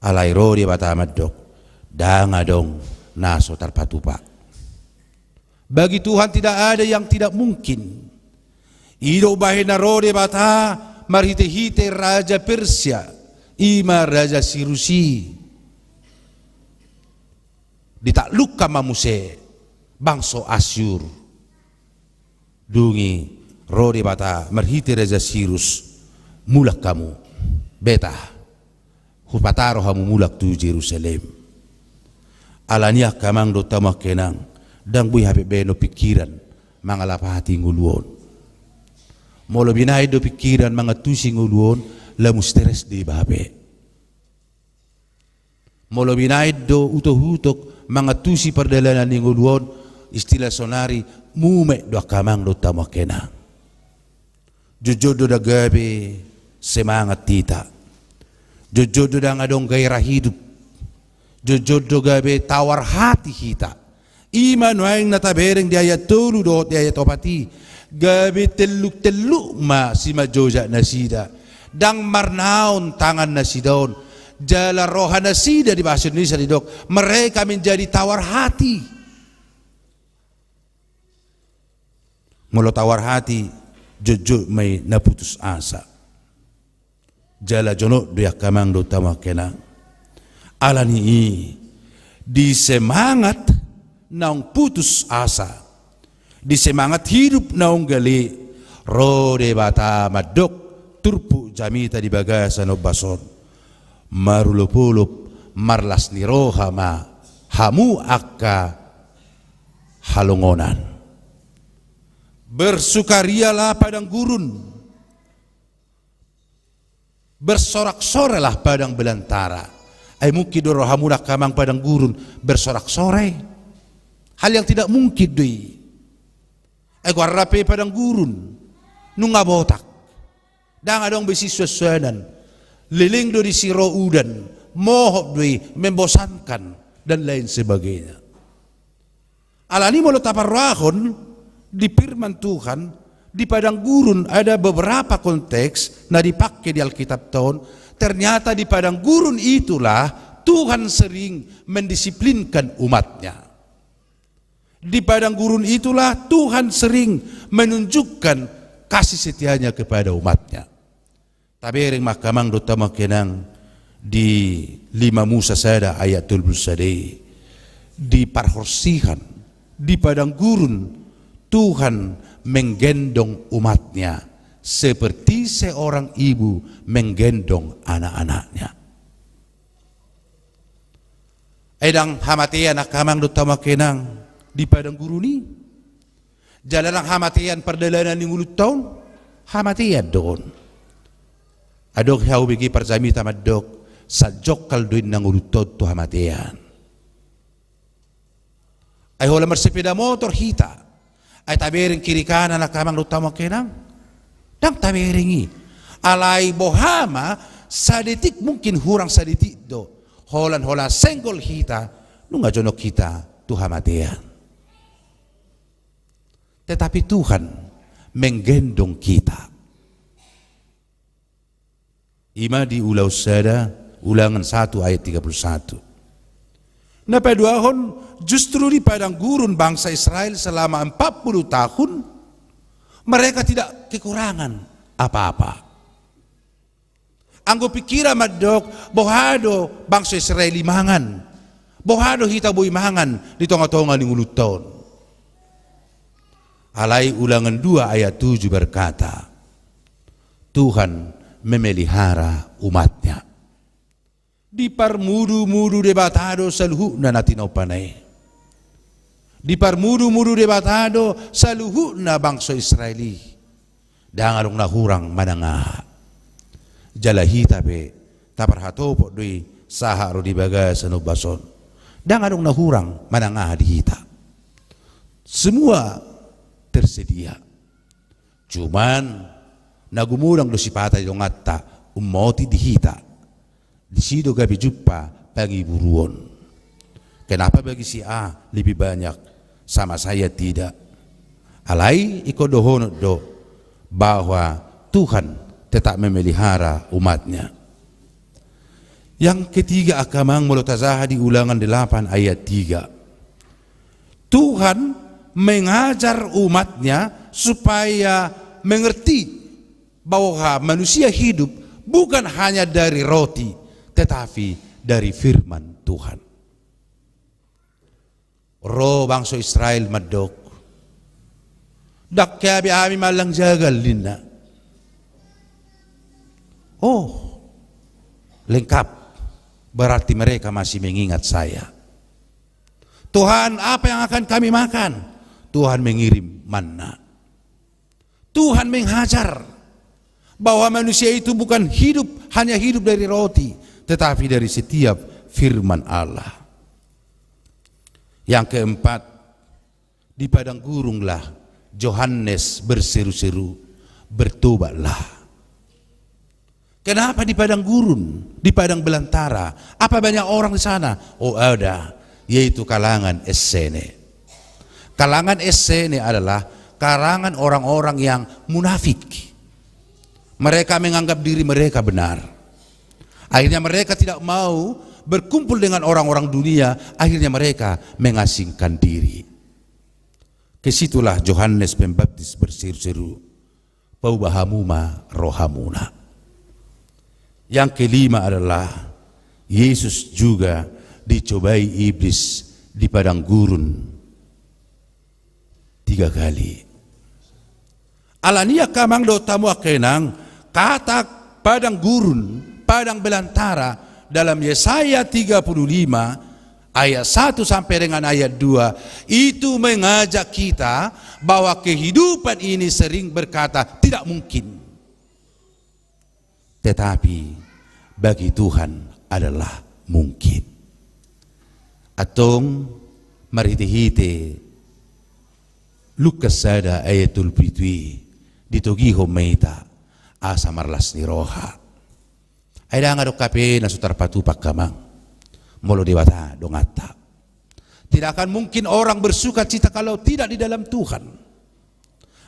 Alai ro Debata mandok, ndang adong na so tarpatupa. Bagi Tuhan tidak ada yang tidak mungkin. I do umbahen na ro Debata marhite-hite raja Persia, i ma raja Sirus i. Ditaklukkan ma muse bangso Asyur. Dung i ro Debata marhite raja Sirus, mulak hamu, beta, hupataro hamu mulak tu Jerusalem. Alani i angka amang dohot hamu angka inang, ndang boi hape bahenon pikiran mangalapati ngolu on. Molo binahen do pikiran mangantusi ngolu on, lamu stres do iba hape. Molo binahen do utok-utok mangantusi pardalanan ni ngolu on, istilah saonari, mumet do angka amang dohot hamu angka inang. Jotjot do ndang gabe semangat hita. Jotjot do ndang adong gairah hidup. Jotjot do gabe tawar hati hita. I ma nuaeng na tabereng di ayat tolu dohot di ayat opat i, gabe telluk-telluk ma simanjojak nasida. Ndang marnaon tangan nasida on, jala roha nasida, di bahasa Indonesia didok, mereka menjadi tawar hati. Molo tawar hati, jotjot ma i na putus asa. Jala jonok do i angka amang dohot hamu angka inang. Alani i, di semangat naung putus asa, di semangat hidup naung gale, ro Debata mandok, turpuk jamita di bagasan ombas on. Marolop-olop, marlas ni roha ma hamu angka halongonan. Bersukarialah padang gurun. Bersorak-sorailah padang belantara. Ai mungkin do rohamuna angka amang padang gurun bersorak-sorai? Hal yang tidak mungkin do i. Ai goarna pe padang gurun, nunga botak. Ndang adong be sisuan-suanan. Leleng do disi ro udan, mohop do i, membosankan, dan lain sebagainya. Alani molo taparrohahon di firman Tuhan, di padang gurun ada beberapa konteks na dipake di Alkitab on. Ternyata di padang gurun itulah Tuhan sering mendisiplinkan umat-Nya. Di padang gurun itulah Tuhan sering menunjukkan kasih setia-Nya kepada umat-Nya. Tabereng ma angka amang dohot hamu angka inang di lima Musa sada ayat tolu pulu sada i. Di parhorsihan, di padang gurun, Tuhan menggendong umat-Nya seperti seorang ibu menggendong anak-anaknya. Ai ndang hamatean angka amang dohot hamu angka inang di padang gurun i. Jala ndang hamatean pardalanan ni ngolunta on, hamatean do on. Adong hea hubege parjamita mandok, sanjongkal do inna ngolunta on tu hamatean. Ai holan marsepeda motor hita, ai tabereng kiri kanan angka amang dohot hamu angka inang? Ndang tabereng i. Alai boha ma, sadetik, mungkin hurang sadetik do. Holan holan senggol hita, nunga jonok hita tu hamatean. Tetapi Tuhan menggendong kita. I ma di Ulaon sada, Ulangan satu ayat tiga puluh satu. Na paduahon, justru di padang gurun bangsa Israel selama empat puluh tahun, mereka tidak kekurangan apa-apa. Anggo pikiran mandok, boha do bangso Israel i mangan? Boha do hita boi mangan di tonga-tonga ni ngolunta on? Alai Ulangan dua ayat tujuh berkata, Tuhan memelihara umat-Nya. Diparmudu-mudu Debata do saluhutna na tinompana i. Diparmudu-mudu Debata do saluhutna bangso Israel i. Ndang adong na hurang manang aha. Jala hita pe taparhatopot do i sahat ro di bagasan ombas on. Ndang adong na hurang manang aha di hita. Semua tersedia. Cuman, na gumodang do sipata di donganta, ummotik di hita. Disi do gabe jumpa pangiburuon. Kenapa bagi si A lebih banyak, sama saya tidak? Alai ingkon dohonon do bahwa Tuhan tetap memelihara umat-Nya. Yang ketiga, angka amang, molo tajaha di Ulangan delapan ayat tiga. Tuhan mengajar umat-Nya supaya mengerti bahwa manusia hidup bukan hanya dari roti, tetapi dari firman Tuhan. Ro bangso Israel mandok, "Ndang gabe hami manang jagal," ninna. Oh, lengkap. Berarti mereka masih mengingat saya. "Tuhan, apa yang akan kami makan?" Tuhan mengirim manna. Tuhan mengajar bahwa manusia itu bukan hidup, hanya hidup dari roti, tetapi dari setiap firman Allah. Yang keempat, di padang gurunlah Johannes berseru-seru, "Bertobatlah." Kenapa di padang gurun, di padang belantara? Apa banyak orang di sana? Oh, ada, yaitu kalangan Essene. Kalangan Essene adalah kalangan orang-orang yang munafik. Mereka menganggap diri mereka benar. Akhirnya mereka tidak mau berkumpul dengan orang-orang dunia, akhirnya mereka mengasingkan diri. Ke situlah Johannes Pembaptis berseru-seru, "Paubah hamu ma rohamuna." Yang kelima adalah Yesus juga dicobai iblis di padang gurun tiga kali. Alani i, angka amang dohot hamu angka inang, kata padang gurun, padang belantara dalam Yesaya tiga puluh lima ayat satu sampai dengan ayat dua itu mengajak kita bahwa kehidupan ini sering berkata, "Tidak mungkin." Tetapi bagi Tuhan adalah mungkin. Antong marhite-hite Lukas sada ayat tolu pulu pitu i ditogihon ma hita asa marlas ni roha. Ai ndang adong hape na so tarpatupa, angka amang, molo Debata donganta. Tidak akan mungkin orang bersukacita kalau tidak di dalam Tuhan.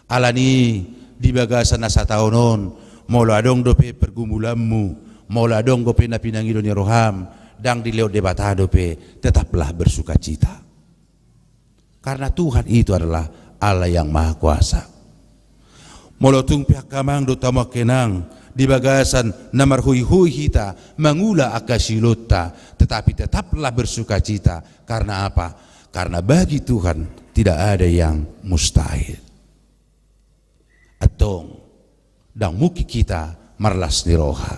Alani i, di bagasan na sataon on, molo adong dope pergumulanmu, molo adong dope na pinangido ni roham, ndang dilehon Debata dope, tetaplah bersukacita. Karena Tuhan itu adalah Allah yang Maha Kuasa. Molo tung pe, angka amang dohot hamu angka inang, di bagasan na marhoihoi hita mangula angka siulaonta, tetapi tetaplah bersukacita. Karena apa? Karena bagi Tuhan tidak ada yang mustahil. Antong, ndang mungkin hita marlas ni roha,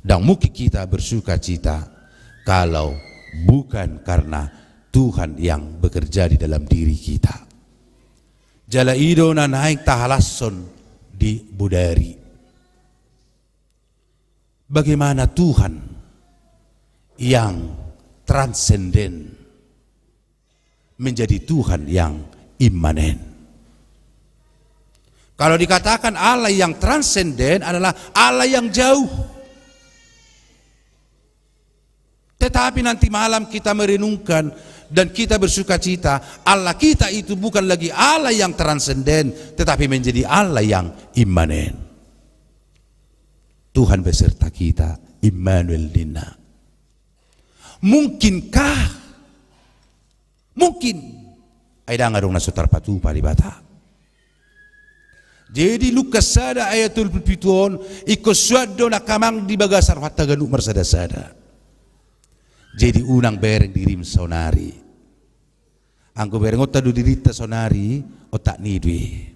ndang mungkin hita bersukacita kalau bukan karena Tuhan yang bekerja di dalam diri kita. Jala i do na naeng tahalashon di bodari. Bagaimana Tuhan yang transenden menjadi Tuhan yang immanen? Kalau dikatakan Allah yang transenden adalah Allah yang jauh. Tetapi nanti malam kita merenungkan dan kita bersukacita, Allah kita itu bukan lagi Allah yang transenden, tetapi menjadi Allah yang immanen. Tuhan beserta kita, Immanuel ninna. Mungkinkah? Mungkin. Ai ndang adong na so tarpatupa Debata. Jadi Lukas sada ayat tolu pulu pitu on, ingkon suan do, angka amang, di bagasan rohanta ganup marsada-sada. Jadi unang bereng dirim saonari. Anggo berengonta do dirinta saonari, otak ni do i.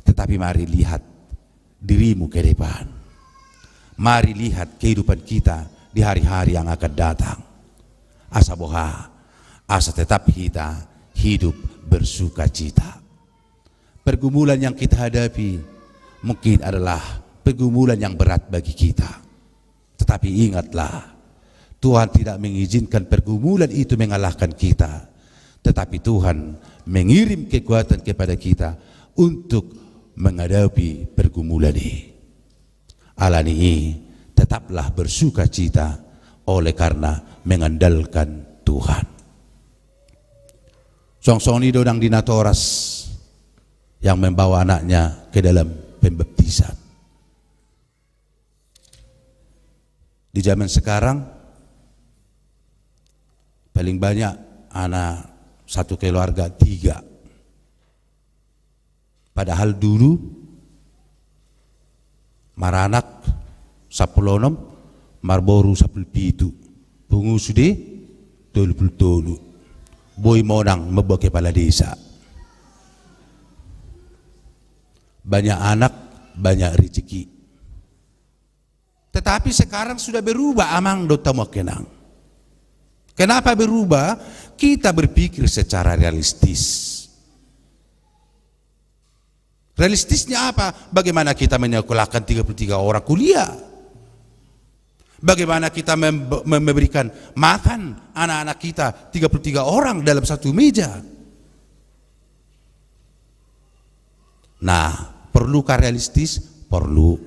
Tetapi mari lihat dirimu ke depan. Mari lihat kehidupan kita di hari-hari yang akan datang. Asa boha, asa tetap hita hidup bersukacita. Pergumulan yang kita hadapi mungkin adalah pergumulan yang berat bagi kita. Tetapi ingatlah, Tuhan tidak mengizinkan pergumulan itu mengalahkan kita. Tetapi Tuhan mengirim kekuatan kepada kita untuk menghadapi pergumulan ini. Alani i, tetaplah bersukacita oleh karena mengandalkan Tuhan. Songon i do nang di natoras. yang membawa anaknya ke dalam pembaptisan. Di zaman sekarang, paling banyak anak satu keluarga tiga. Padahal dulu maranak sampulu onom, marboru sampulu pitu, pungu sude tolu pulu tolu. Boi monang mamboan kepala desa. Banyak anak, banyak rezeki. Tetapi sekarang sudah berubah, amang dohot hamu angka inang. Kenapa berubah? Kita berpikir secara realistis. Realistisnya apa? Bagaimana kita menyekolahkan tiga puluh tiga orang kuliah? Bagaimana kita mem-, mem-, memberikan makan anak-anak kita tiga puluh tiga orang dalam satu meja? Nah, perlukah realistis? Perlu.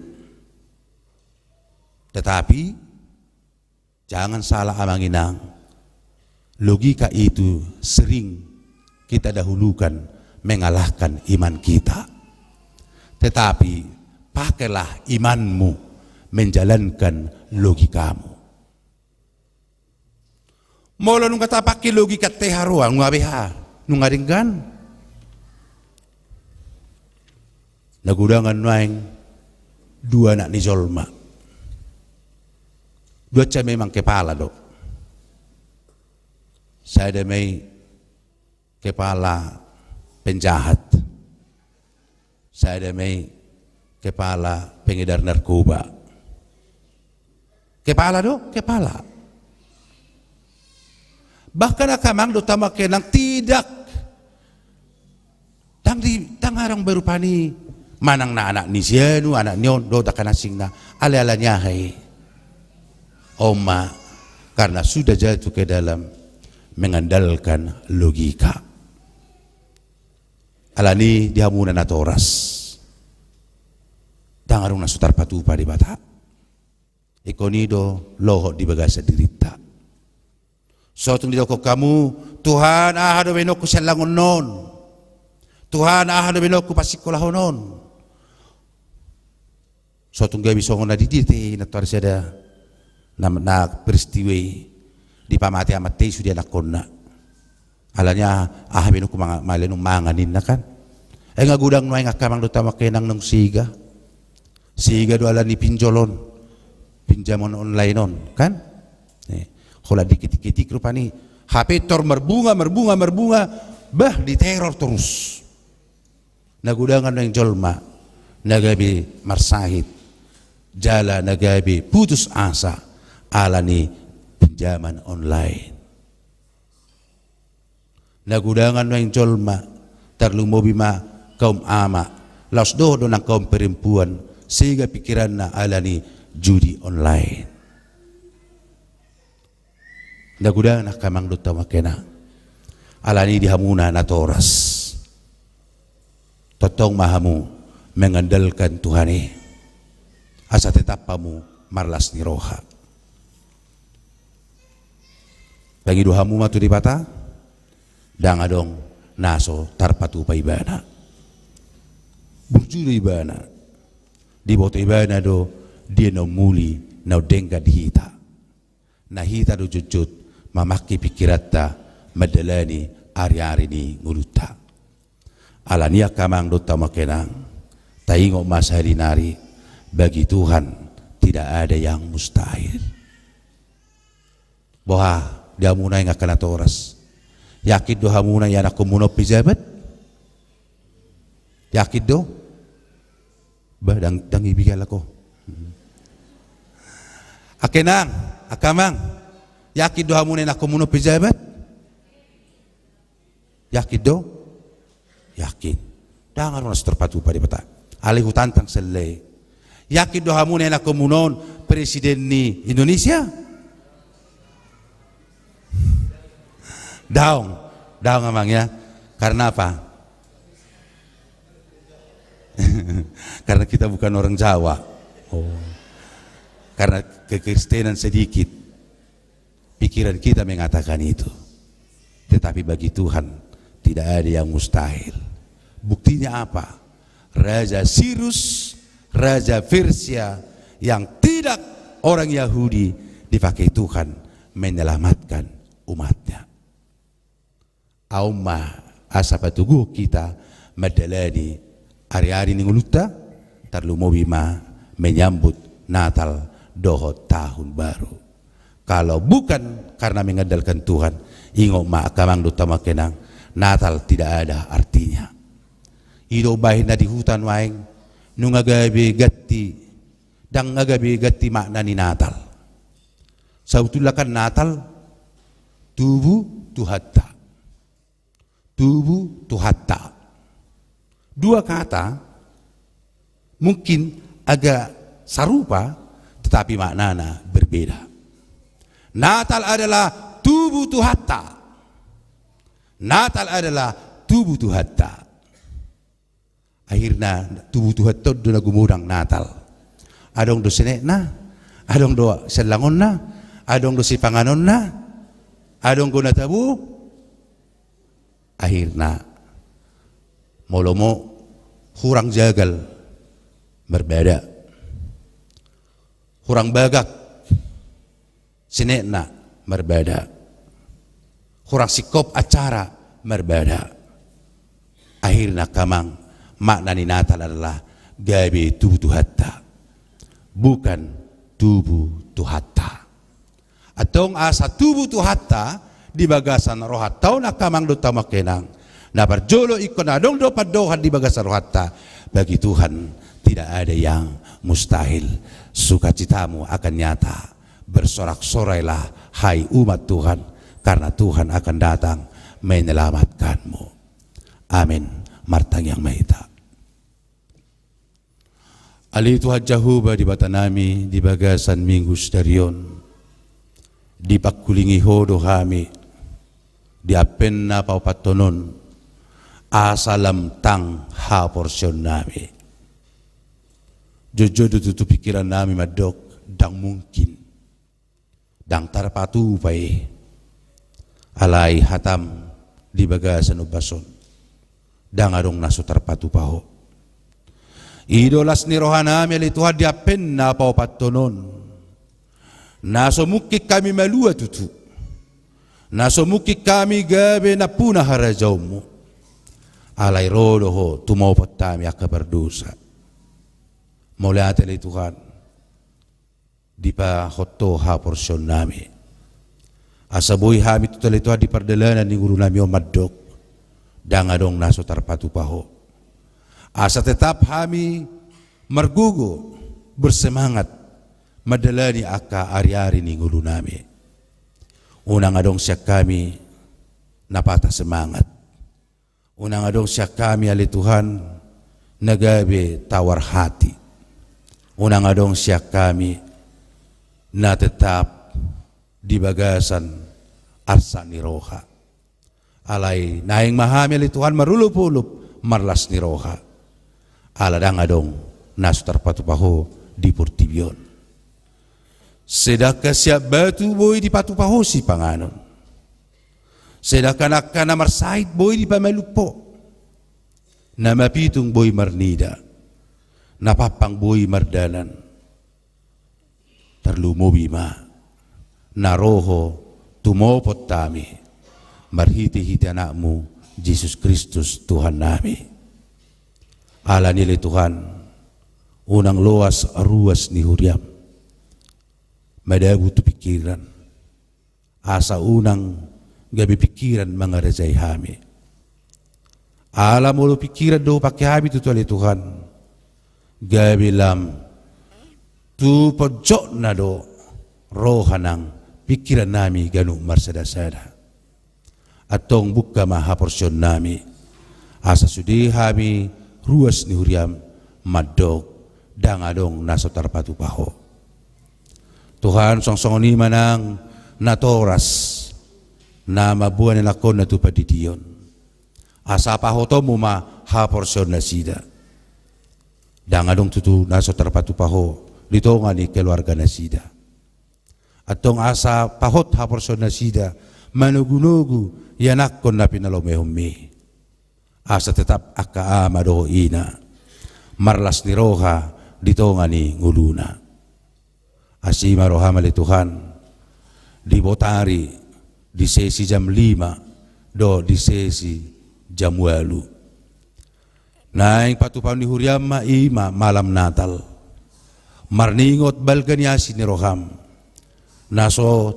Tetapi, jangan salah, amang inang, logika itu sering kita dahulukan mengalahkan iman kita. Tetapi, pakailah imanmu menjalankan logikamu. Molo nunga tapake logika, teha roa, nunga beha, nunga denggan. Na godang nuaeng dua anak ni jolma. Dua, memang kepala do. Sada ma i kepala penjahat. Sada ma i kepala pengedar narkoba. Kepala do, kepala. Bahkan angka amang dohot hamu angka inang, tidak. Ndang di, ndang adong be rupani manang na anak ni si anu, anak ni on, dohot angka na asingna. Alai ala ni aha i? On ma, karena sudah jatuh ke dalam mengandalkan logika. Alani di hamuna natoras, ndang adong na so tarpatupa Debata. Ingkon i do lohot di bagasan dirinta. So tung didokkon hamu, Tuhan, aha do baenonku sian langon on? Tuhan, aha do baenonku pasikkolahon on? So tung gabe songon na di dia te, na tor sada na, na peristiwa i, dipamate amanta i sude anakkonna. Alani aha, aha baenonku manga-, male nunga mangan ninna kan. Ai nga godang nuaeng angka amang dohot hamu angka inang naung sega. Sega do alani pinjol on, pinjaman online on kan. Eh, holan diketik-ketik rupani, H P tor marbunga, marbunga, marbunga, bah, diteror torus. Na godang nuaeng jolma na gabe marsahit jala na gabe putus asa alani pinjaman online. Na godang nuaeng jolma, tarlumobi ma kaum ama, laos dohot do nang kaum perempuan, sega pikiranna alani judi online. Na godang angka amang dohot hamu angka inang. Alani di hamuna natoras, tongtong ma hamu mengandalkan Tuhan i, asa tetap hamu marlas ni roha. Pangido hamu ma tu Debata, ndang adong na so tarpatupa Ibana. Burju do Ibana. Diboto Ibana do dia na umuli, na denggan di hita. Na hita do jotjot mamangke pikiranta mandalani ari-ari ni ngolunta. Alani angka amang dohot hamu angka inang, taingot ma sahali nari, bagi Tuhan tidak ada yang mustahil. Boha di hamu nuaeng angka natoras? Yakin do hamu na ianakkonmuna on pejabat? Yakin do? Bah, ndang, ndang ipikiran ho. Angka inang, angka amang, yakin do hamu na ianakkonmuna on pejabat? Yakin do? Yakin. Ndang adong na so tarpatupa Debata. Alai hutantang selle. Yakin do hamu na ianakkonmuna on presiden ni Indonesia? Daong. Daong amang ya. Karena apa? Karena kita bukan orang Jawa. Oh. Karena kekristenan sedikit. Pikiran kita mengatakan itu. Tetapi bagi Tuhan tidak ada yang mustahil. Buktinya apa? Raja Sirus, raja Persia yang tidak orang Yahudi dipakai Tuhan menyelamatkan umatnya. Aut ma asa patoguhon hita mandalani ari-ari ni ngolunta, tarlumobi ma menyambut Natal dohot Tahun Baru. Kalau bukan karena mengandalkan Tuhan, ingot ma angka amang dohot hamu angka inang, Natal tidak ada artinya. I do umbahen na di huta nuaeng, nunga gabe ganti, ndang gabe ganti makna ni Natal. Sabutulna kan Natal tubu Tuhanta. Tubu Tuhanta. Dua kata mungkin agak sarupa, tetapi maknana berbeda. Natal adalah tubu Tuhanta. Natal adalah tubu Tuhanta. Akhirna tubu Tuhanta on do na gumodang Natal. Adong do senekna, adong do siallangonna, adong do sipanganonna, adong do na tabo. Akhirna molo mo hurang jagal marbada, hurang bagak senekna marbada, hurang singkop acara marbada. Akhirna angka amang, makna ni Natal adalah gabe tubu Tuhanta, bukan tubu Tuhanta. Antong asa tubu Tuhanta di bagasan rohanta on angka amang dohot hamu angka inang, na parjolo ingkon adong do pandohan di bagasan rohanta, bagi Tuhan tidak ada yang mustahil. Sukacitamu akan nyata. Bersorak-sorailah, hai umat Tuhan, karena Tuhan akan datang menyelamatkanmu. Amin. Martangiang ma hita. Ale Tuhan Jahowa Debatanami, di bagasan Minggu sadari on dipangkulingi Ho do hami di Advent na paopathon on, asa lam tang haporseaonnami. Jotjot do tutu pingkirannami mandok, ndang mungkin, ndang tarpatupa i. Alai hatam di bagasan ombas on, ndang adong na so tarpatupa Ho. I do las ni rohanami ale Tuhan di Advent na paopathon on. Na so mungkin hami malua tutu, na so mungkin hami gabe nampuna harajaonmu. Alai ro do Ho tumopot hami angka pardosa. Mauliate ale Tuhan, dipahot Ho haporseaonnami, asa boi hami tutu ale Tuhan di pardalanan ni ngolunami on mandok, ndang adong na so tarpatupa Ho. Asa tetap hami margogo, bersemangat mandalani angka ariari ni ngolunami. Unang adong sian hami na patah semangat. Unang adong sian hami ale Tuhan na gabe tawar hati. Unang adong sian hami na tetap di bagasan arsak ni roha. Alai naeng ma hami ale Tuhan marolopolop marlas ni roha. Ala ndang adong na so tarpatupa Ho di portibi on. Sedangkan sian batu boi dipatupa Ho sipanganon. Sedangkan angka na marsahit boi dipamalum Ho. Na mapitung boi marnida. Na pampang boi mardalan. Tarlumobi ma na ro Ho tumopot hami marhitehite Anakmu Jesus Kristus Tuhannami. Alani ale Tuhan, unang loas ruas ni huriam madabu tu pingkiran, asa unang gabe pingkiran mangarajai hami. Ala molo pingkiran do hupangke hami tutu ale Tuhan, gabe lam tu ponjotna do roha nang pingkirannami ganup marsadasada. Antong bungka ma haporseaonnami, asa sude hami ruas ni huriam mandok, ndang adong na so tarpatupa Ho. Tuhan, songon i ma nang natoras na mamboan ianakhonna tu pandidion, asa pahotonmu ma haporseaonnasida. Ndang adong tutu na so tarpatupa Ho di tonga ni keluarganasida. Antong asa pahot haporseaonnasida manogunogu ianakhon na pinalomohonmi. asa tetap angka ama dohot ina marlas ni roha di tonga ni ngoluna. Asi ma roham ale Tuhan, di botari, di sesi jam lima dohot di sesi jam ualu. Naeng patupaon ni huriam ma i ma malam Natal, marningot balga ni asi ni roham, na so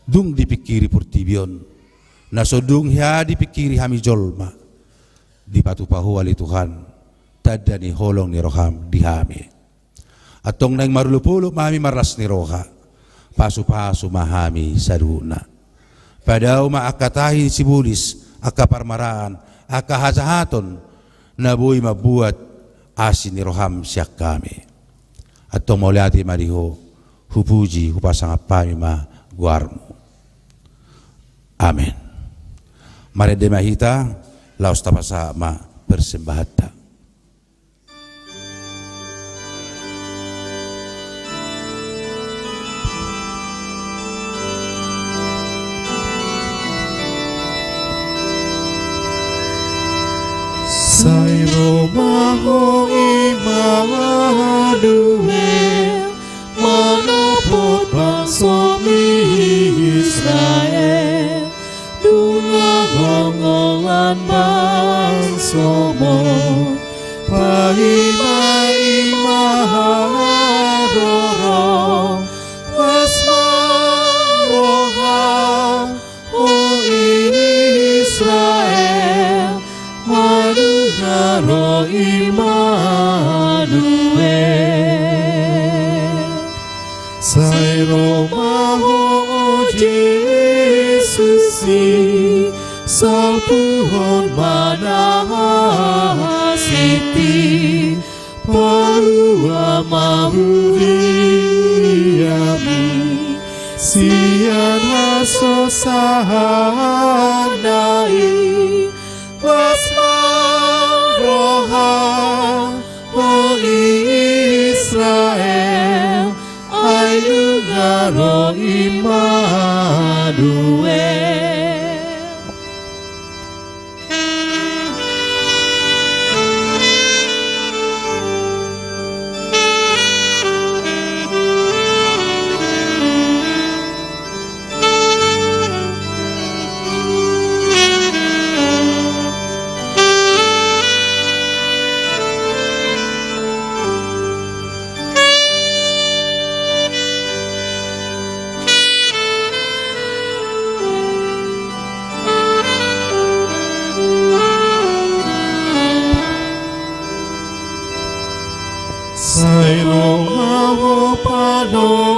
dung dipingkiri portibi on, na so dung hea dipingkiri hami jolma. Dipatupa Ho ale Tuhan tanda ni holong ni roham di hami. Antong naeng marolopolop ma hami marlas ni roha, pasupasu ma hami saluhutna. Padao ma angka tahi sibolis, angka parmaraan, angka hajahaton na boi mambuat asi ni roham sian hami. Antong mauliate ma di Ho, hupuji hupasangap hami ma goarmu. Amen. Marende ma hita, laos tapasahat ma persembahanta. Sai ro ma Ho Immanuel, manopot bangsomi Israel. Nunga ro holan bangsomon, paima i ma haroro. Las ma roham, Ho Israel, manungaro Immanuel. Sai ro ma Ho Jesus i, salpuhon ma na hasinti, palua ma huriami sian hasusaan na i. Las ma roham, Ho Israel, ai nunga ro Immanuel. Sai ro ma Ho Pangondangi,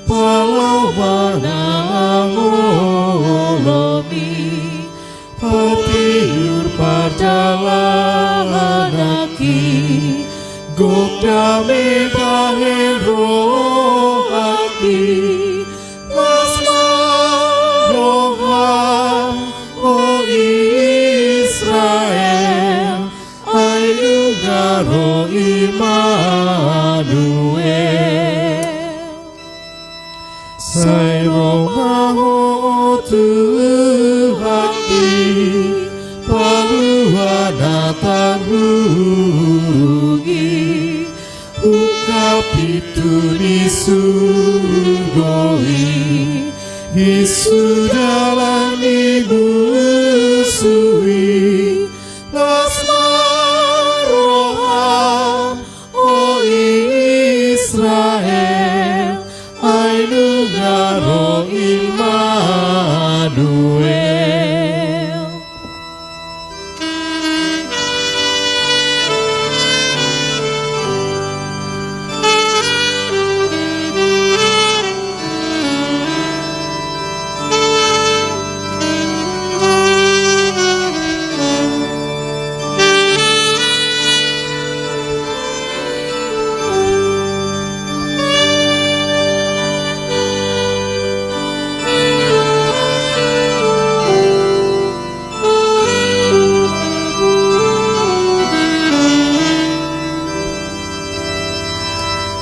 palomanan olomi, patiur pardalanan nangkin, gok dame bahen rohangki. Las ma roham, Ho Israel, ai nunga ro Immanuel. Sai ro ma Ho Tuhanki, palua na tarlumobi, ungkap pintu ni surgo i, isu dalan ni musu i. Las ma roham, Ho Israel, ai nunga ro Immanuel.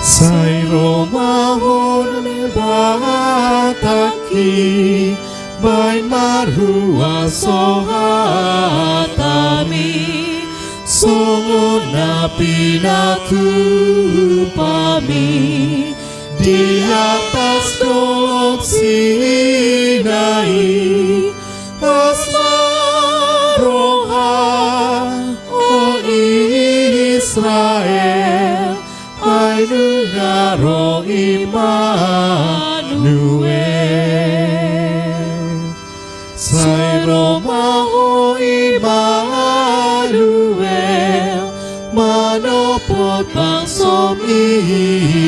Sai ro ma Ho Nabatangki, Baen ma ruas, o hatami, songon na pinatupami di atas dolok Sinai. Las ma roham, o Israel, ai nunga ro Immanuel. Sai ro ma ho Immanuel, manopot bangsom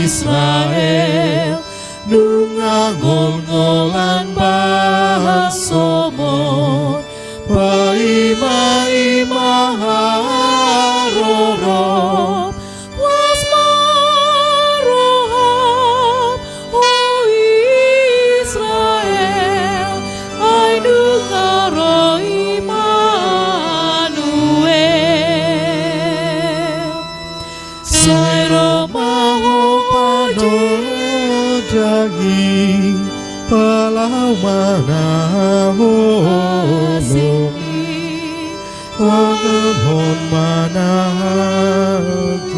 Israel. Nunga ngolngolan bangsom on, paima-ima harorom. Las ma roham, o Israel, ai nunga ro Immanuel. Sai ro ma ho panondangi, palaumana holongmi, pangalehon ma nangkining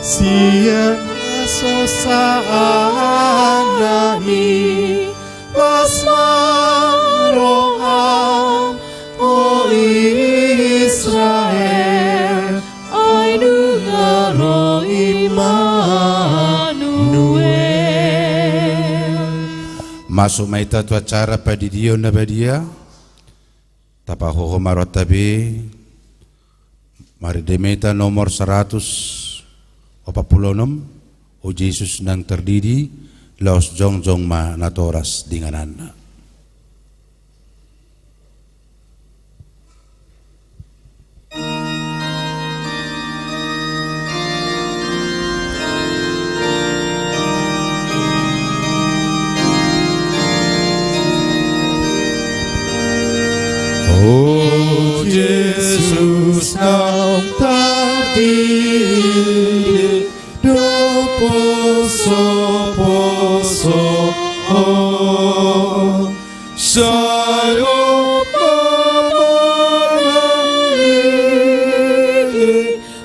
sian hasosaanami. Las ma roham, o Israel, ai nunga ro Immanuel. Masuk ma hita tu acara pandidion na badia. Tapahohom ma rohanta be marende ma hita nomor saratus opat pulu onom, O Jesus nang tardidi, laos jongjong ma natoras di ingananna. O Jesus nang tardidi, do poso-poso ho. Sai dompak ma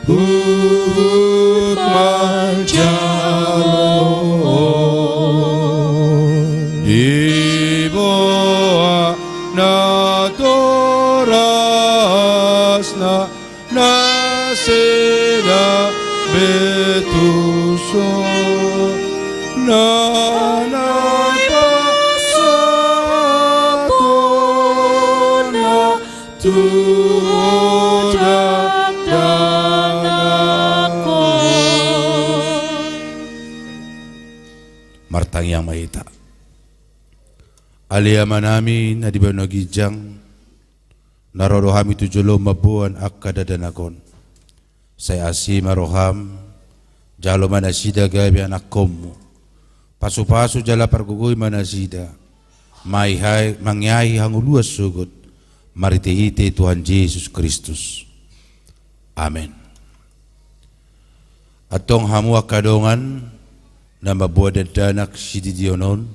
huhut manjalo. Diboan natorasna nasida be tu son, na napasahatonna tu dakdanak on. Martangiang ma hita. Ale Amanami na di banua ginjang, na ro do hami tu jolom mamboan angka dakdanak on. Sai asi ma roham, jalo ma nasida gabe anakkonmu. Pasupasu jala pargogoi ma nasida, maihai-, mangiahi hangoluan sogot, marhite-hite Tuhan Jesus Kristus. Amen. Antong hamu angka dongan, na mamboan dakdanak sididion on,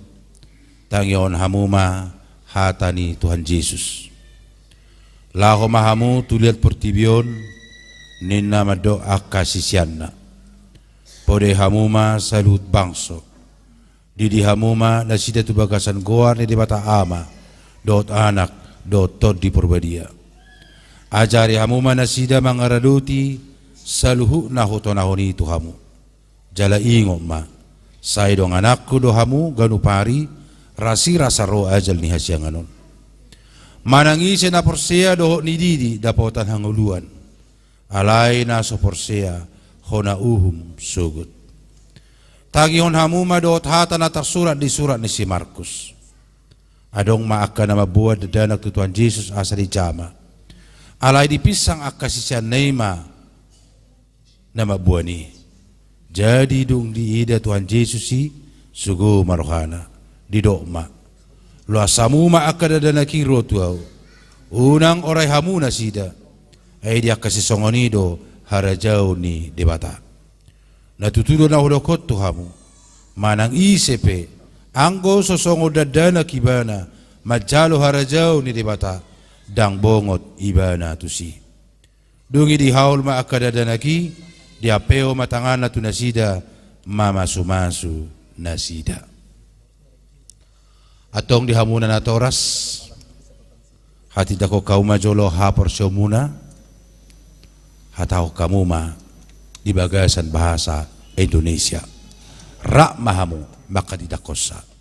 tangihon hamu ma hata ni Tuhan Jesus. Laho ma hamu tu liat portibi on, ninna mandok angka siseanna. Podai hamu ma saluhut bangso. Didi hamu ma nasida tu bagasan goar ni Debata Ama, dohot Anak, dohot Tondi Porbadia. Ajari hamu ma nasida mangaradoti saluhut na hutonahon i tu hamu. Jala ingot ma, sai dongananku do hamu ganup ari, rasirasa ro ajal ni hasiangan on. Manang ise na porsea dohot nididi dapotan hangoluan. Alai na so porsea, hona uhum sogot. Tangihon hamu ma dohot hata na tarsurat di surat ni si Markus. Adong ma angka na mamboan dakdanak tu Tuhan Jesus asa dijama. Alai dipinsang angka siseanna i ma na mamboan i. Jadi dung diida Tuhan Jesus i, sogo ma rohana. Didok ma, loas hamu ma angka dakdanak i ro tu ahu. Unang orai hamu nasida. Ai di angka sisongon i do harajaon ni Debata. Na tutu do na hudok on tu hamu. Manang ise pe, Anggo so songon dakdanak ibana manjalo harajaon ni Debata, ndang bongot ibana tusi. Dung i dihaol ma angka dakdanak i, diampehon ma tanganna tu nasida, mamasumasu nasida. Antong di hamuna natoras, hatindangkon hamu ma jolo haporseaonmuna, hatahon hamu ma di bagasan bahasa Indonesia. Rap ma hamu manghatindangkonsa.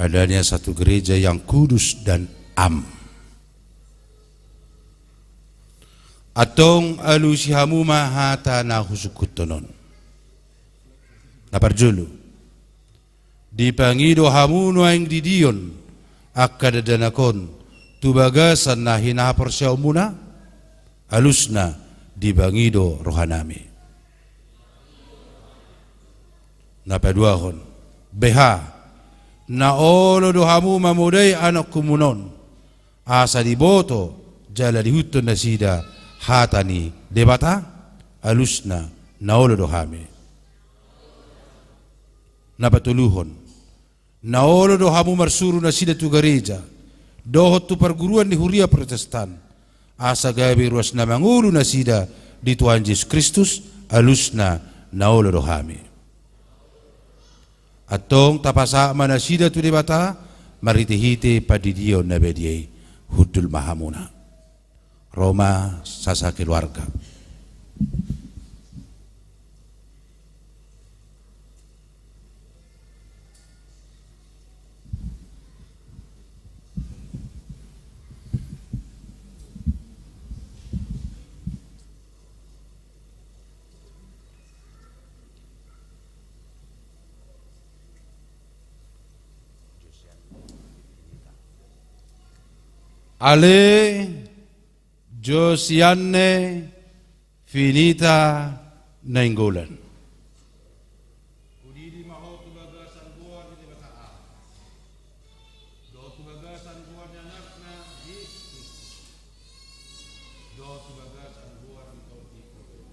Adanya satu gereja yang kudus dan am. Antong alusi hamu ma hata na husungkunhon on. Na parjolo, dipangido hamu nuaeng didion angka dakdanak on tu bagasan na hinaporseaonmuna, alusna dipangido rohanami. Na paduahon, beha, na olo do hamu mamodai anakkonmuna on, asa diboto jala diihuthon nasida hata ni Debata, alusna na olo do hami. Na patoluhon, na olo do hamu marsuru nasida tu gareja dohot tu parguruan ni huria Protestan, asa gabe ruas na mangolu nasida di Tuhan Jesus Kristus, alusna na olo do hami. Antong tapasahat ma nasida tu Debata marhitehite pandidion na badia i. Hundul ma hamuna. Ro ma sasakeluarga. Ale Josianne Finita Nainggolan. Hudidi ma ho tu bagasan goar ni Debata Ama, dohot tu bagasan goar ni Anakna Jesus Kristus, dohot tu bagasan goar ni Tondi Portibi.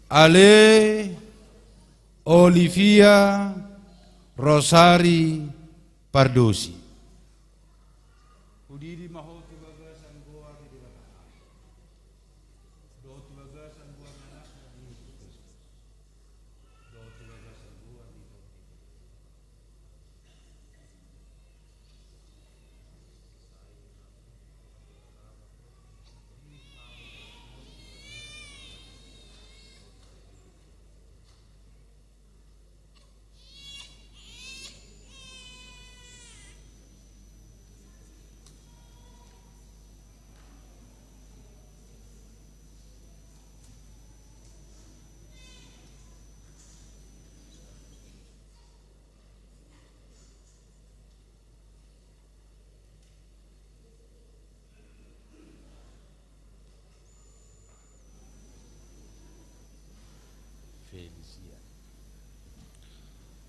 Ale Olivia Rosari Pardosi. Hudidi ma ho tu bagasan goar ni Debata Ama, dohot tu bagasan goar ni Anakna Jesus Kristus, dohot tu bagasan goar ni Tondi Portibi.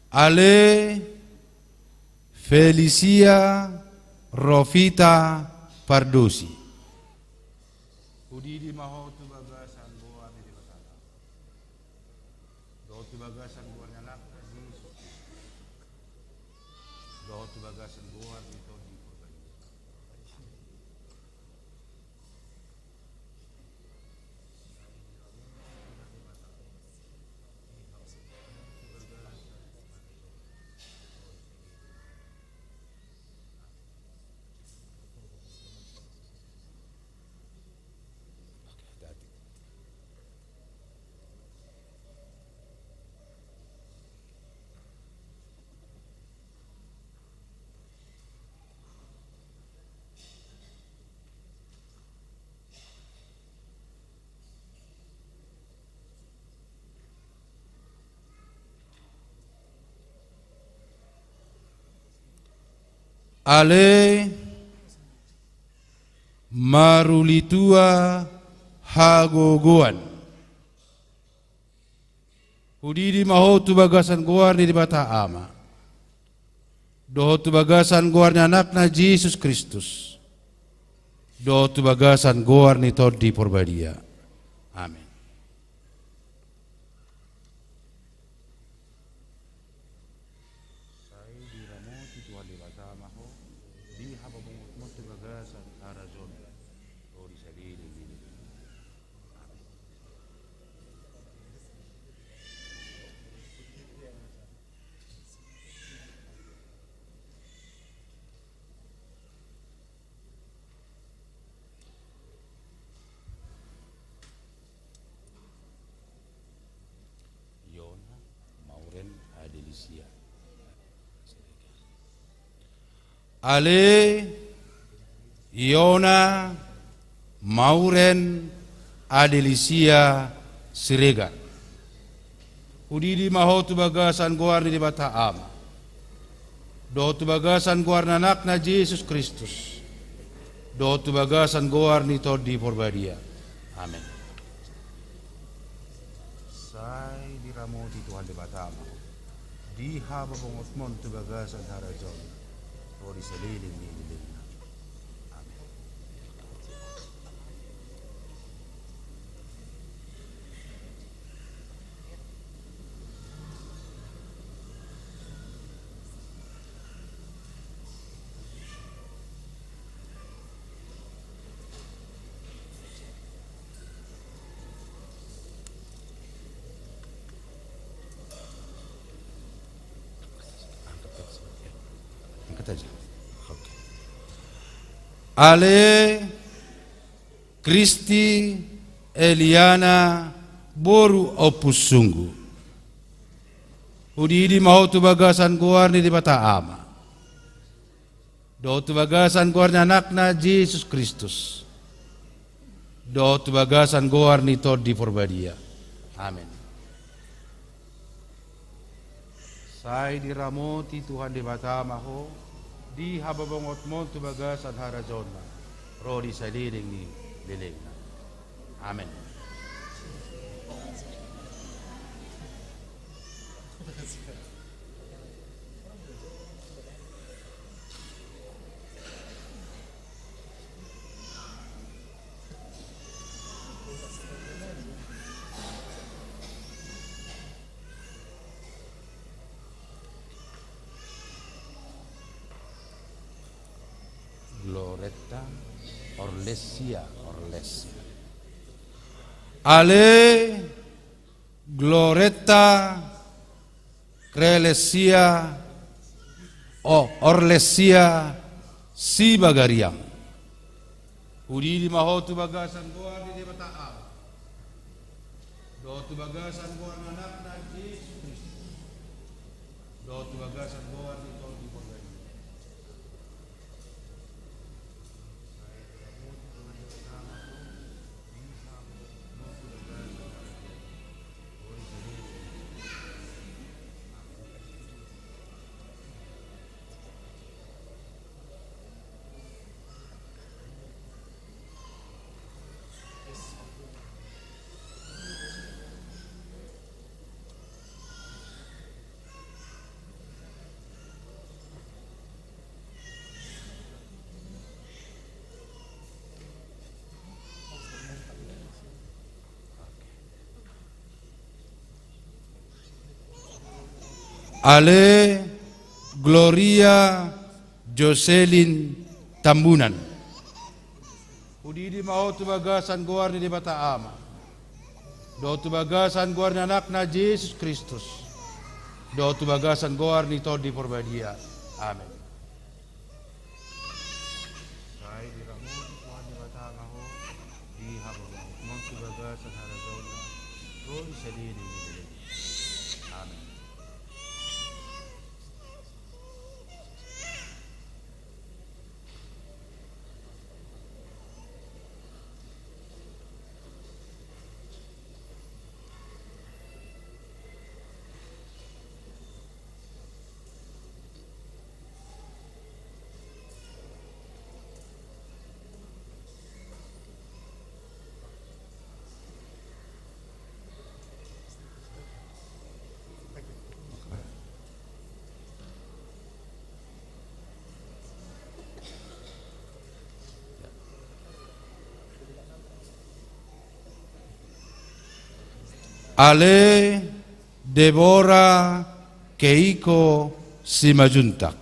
Ale Felicia Rofita Pardosi. Hudidi ma ho tu bagasan goar ni Debata, dohot tu bagasan goar ni Anakna Jesus Kristus, dohot tu bagasan goar ni Tondi Porbadia. Ale Marulitua Hagogoan. Hudidi ma ho tu bagasan goar ni Debata Ama, dohot tu bagasan goar ni Anakna Jesus Kristus, dohot tu bagasan goar ni Tondi Porbadia. Amen. Sai diramoti Tuhan Debata ma ho, di habobongot mon tu bagasan harajaon, ro di saleleng ni lelengna. Iona Mauren Adelisia. Ale Iona Mauren Adelisia Siregar. Hudidi ma ho tu bagasan goar ni Debata Ama, dohot tu bagasan goar ni Anakna Jesus Kristus, dohot tu bagasan goar ni Tondi Porbadia. Amen. Sai diramoti Tuhan Debata ma ho, di habobongot mon tu bagasan harajaon, ro di saleleng ni lelengna. Amen. Angkat aja. Oke. Ale Kristi Eliana boru Ompusunggu. Hudidi ma ho tu bagasan goar ni Debata Ama, dohot tu bagasan goar ni Anakna Jesus Kristus, dohot tu bagasan goar ni Tondi Porbadia. Amen. Sai diramoti Tuhan Debata ma ho, di habobongot mon tu bagasan harajaonna, ro di saleleng ni lelengna. Amen. Gloretta Orlesia, Orlesia. Ale Gloretta Krelesia, o, Orlesia Sibagariang. Hudidi ma ho tu bagasan goar ni Debata Ama, dohot tu bagasan goar ni Anakna Jesus Kristus, dohot tu bagasan goar ni Tondi Porbadia. Ale Gloria Joselin Tambunan. Hudidi ma ho tu bagasan goar ni Debata Ama, dohot tu bagasan goar ni Anakna Jesus Kristus, dohot tu bagasan goar ni Tondi Porbadia. Amen. Sai diramoti Tuhan Debata ma ho di hamu, tu bagasan harajaonna, ro di saleleng ni lelengna. Amen. Ale Debora Keiko Simajuntak.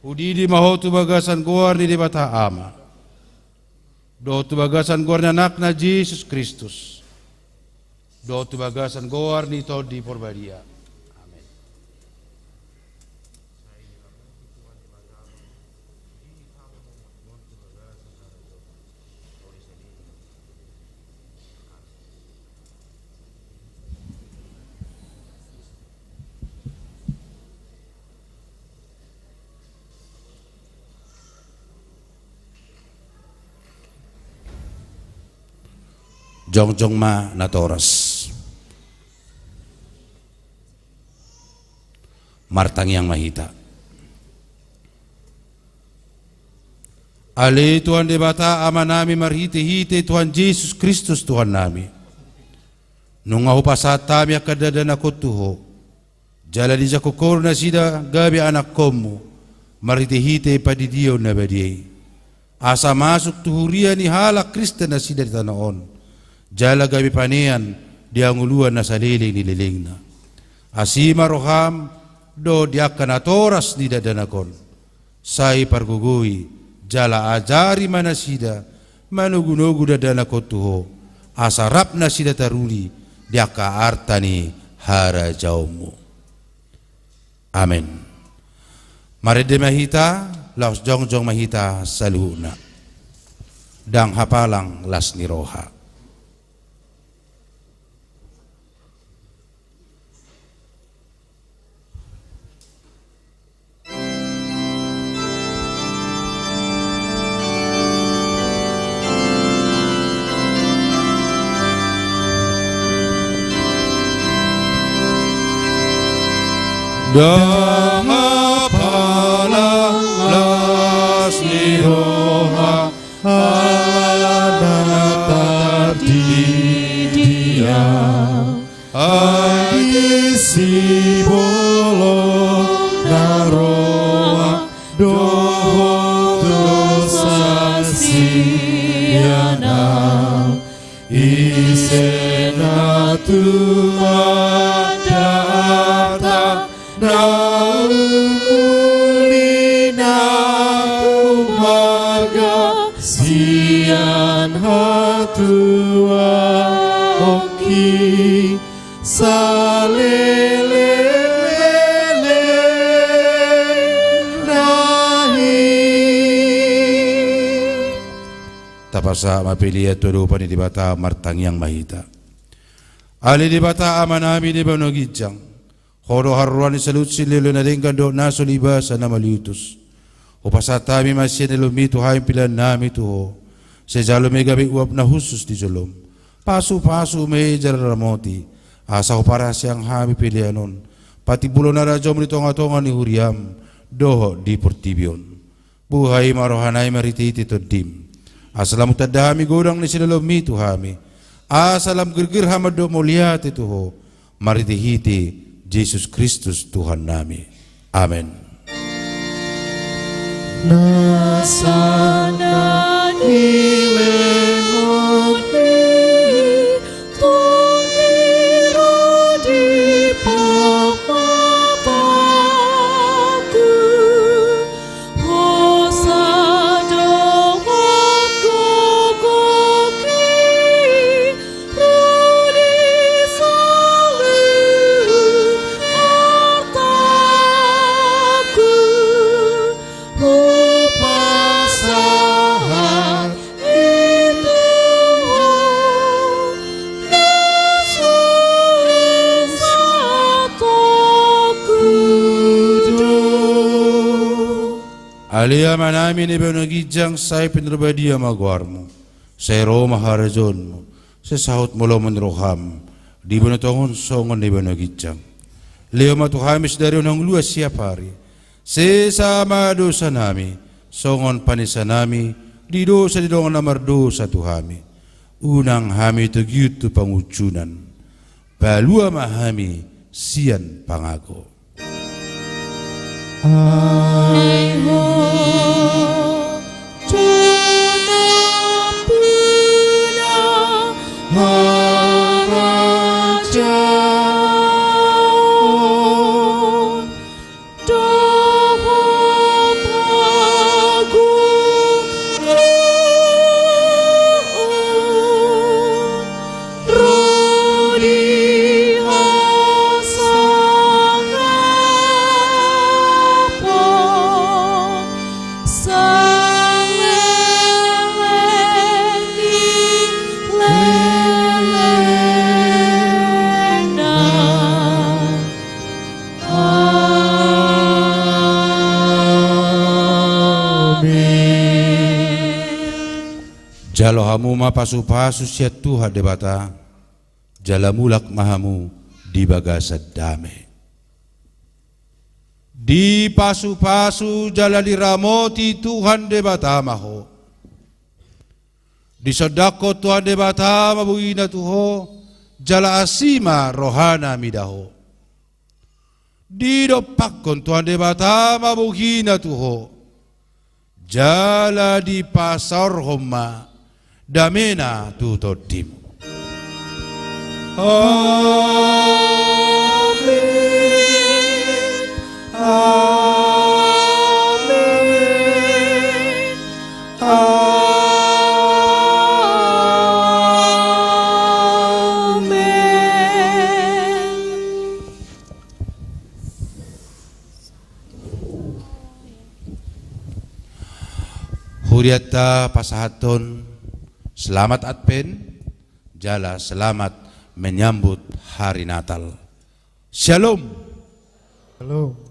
Hudidi ma ho tu bagasan goar ni Debata Ama, dohot tu bagasan goar ni Anakna Jesus Kristus, dohot tu bagasan goar ni Tondi Porbadia. Amen. Jongjong ma natoras. Martangiang ma hita. Ale Tuhan Debata Amanami, marhitehite Tuhan Jesus Kristus Tuhannami, nunga hupasahat hami angka dakdanak on tu Ho, jala dijangkon Ho do nasida gabe anakkonmu marhitehite pandidion na badia i, asa masuk tu huria ni halak Kristen nasida di tano on, jala gabe panean di hangoluan na saleleng ni lelengna. Asi ma roham dohot di angka natoras ni dakdanak on. Sai pargogoi jala ajari ma nasida manogunogu dakdanak on tu Ho, asa rap nasida taruli di angka arta ni harajaonmu. Amen. Marende ma hita, laos jongjong ma hita saluhutna. Ndang hapalang las ni roha. Ndang hapalang las ni roha, ala na tardidi au. Ai sibolon na roa dohot dosa sian au. Ise na tumandang arta na umuli na umarga sian hatuaonki saleleng lelengna i. Tapasahat ma pelean tu adopan ni Debata, martangiang ma hita. Ale Debata Amanami na di banua ginjang, Ho do haroroan ni saluhut silehonlehon na denggan dohot na so liba saonari na mauliutus. Hupasahat hami ma sian lehonmi tu hami pelean nami tu Ho. Sai jalo ma i gabe uap na hushus di jolom. Pasupasu ma i jala ramoti, asa huparhaseang hami pelean on patimbulhon harajaonmu di tongatonga ni huriam dohot di portibi on. Buhai ma rohanami marhitehite Tondim, asa lam hutanda hami godang ni silehonlehonmi tu hami, asa lam girgir hamu mandok mauliate tu Ho, marhitehite Jesus Kristus Tuhannami. Amen. Nasa na nilehonmi, Tondi, ro di pama Ale Amanami na di banua ginjang, sai pinarbadia ma goarmu. Sai ro ma harajaonmu. Sai saut ma lomo ni roham di banua tonga on songon na di banua ginjang. Lehon ma tu hami sadari on hangoluan siapari. Sesa ma dosanami songon panesanami di dosa ni dongan na mardosa tu hami. Unang hami togihon tu pangunjunan. Palua ma hami sian pangago. Ai ho tu nampuna harajaon dohot hagogoon ro di hasangapon saleleng ni lelengna. Amin. Jalo hamu ma pasupasu sian Tuhan Debata, jala mulak ma hamu di bagasan dame. Dipasupasu jala diramoti Tuhan Debata ma ho. Disondangkon Tuhan Debata ma bogina tu ho, jala asi ma rohana mida ho. Didompakkon Tuhan Debata ma bogina tu ho, jala dipasaorhon ma damena tu tondim. Amin. Amin. Amin. Hurianta pasahathon selamat Advent, jala selamat menyambut hari Natal. Shalom. Shalom.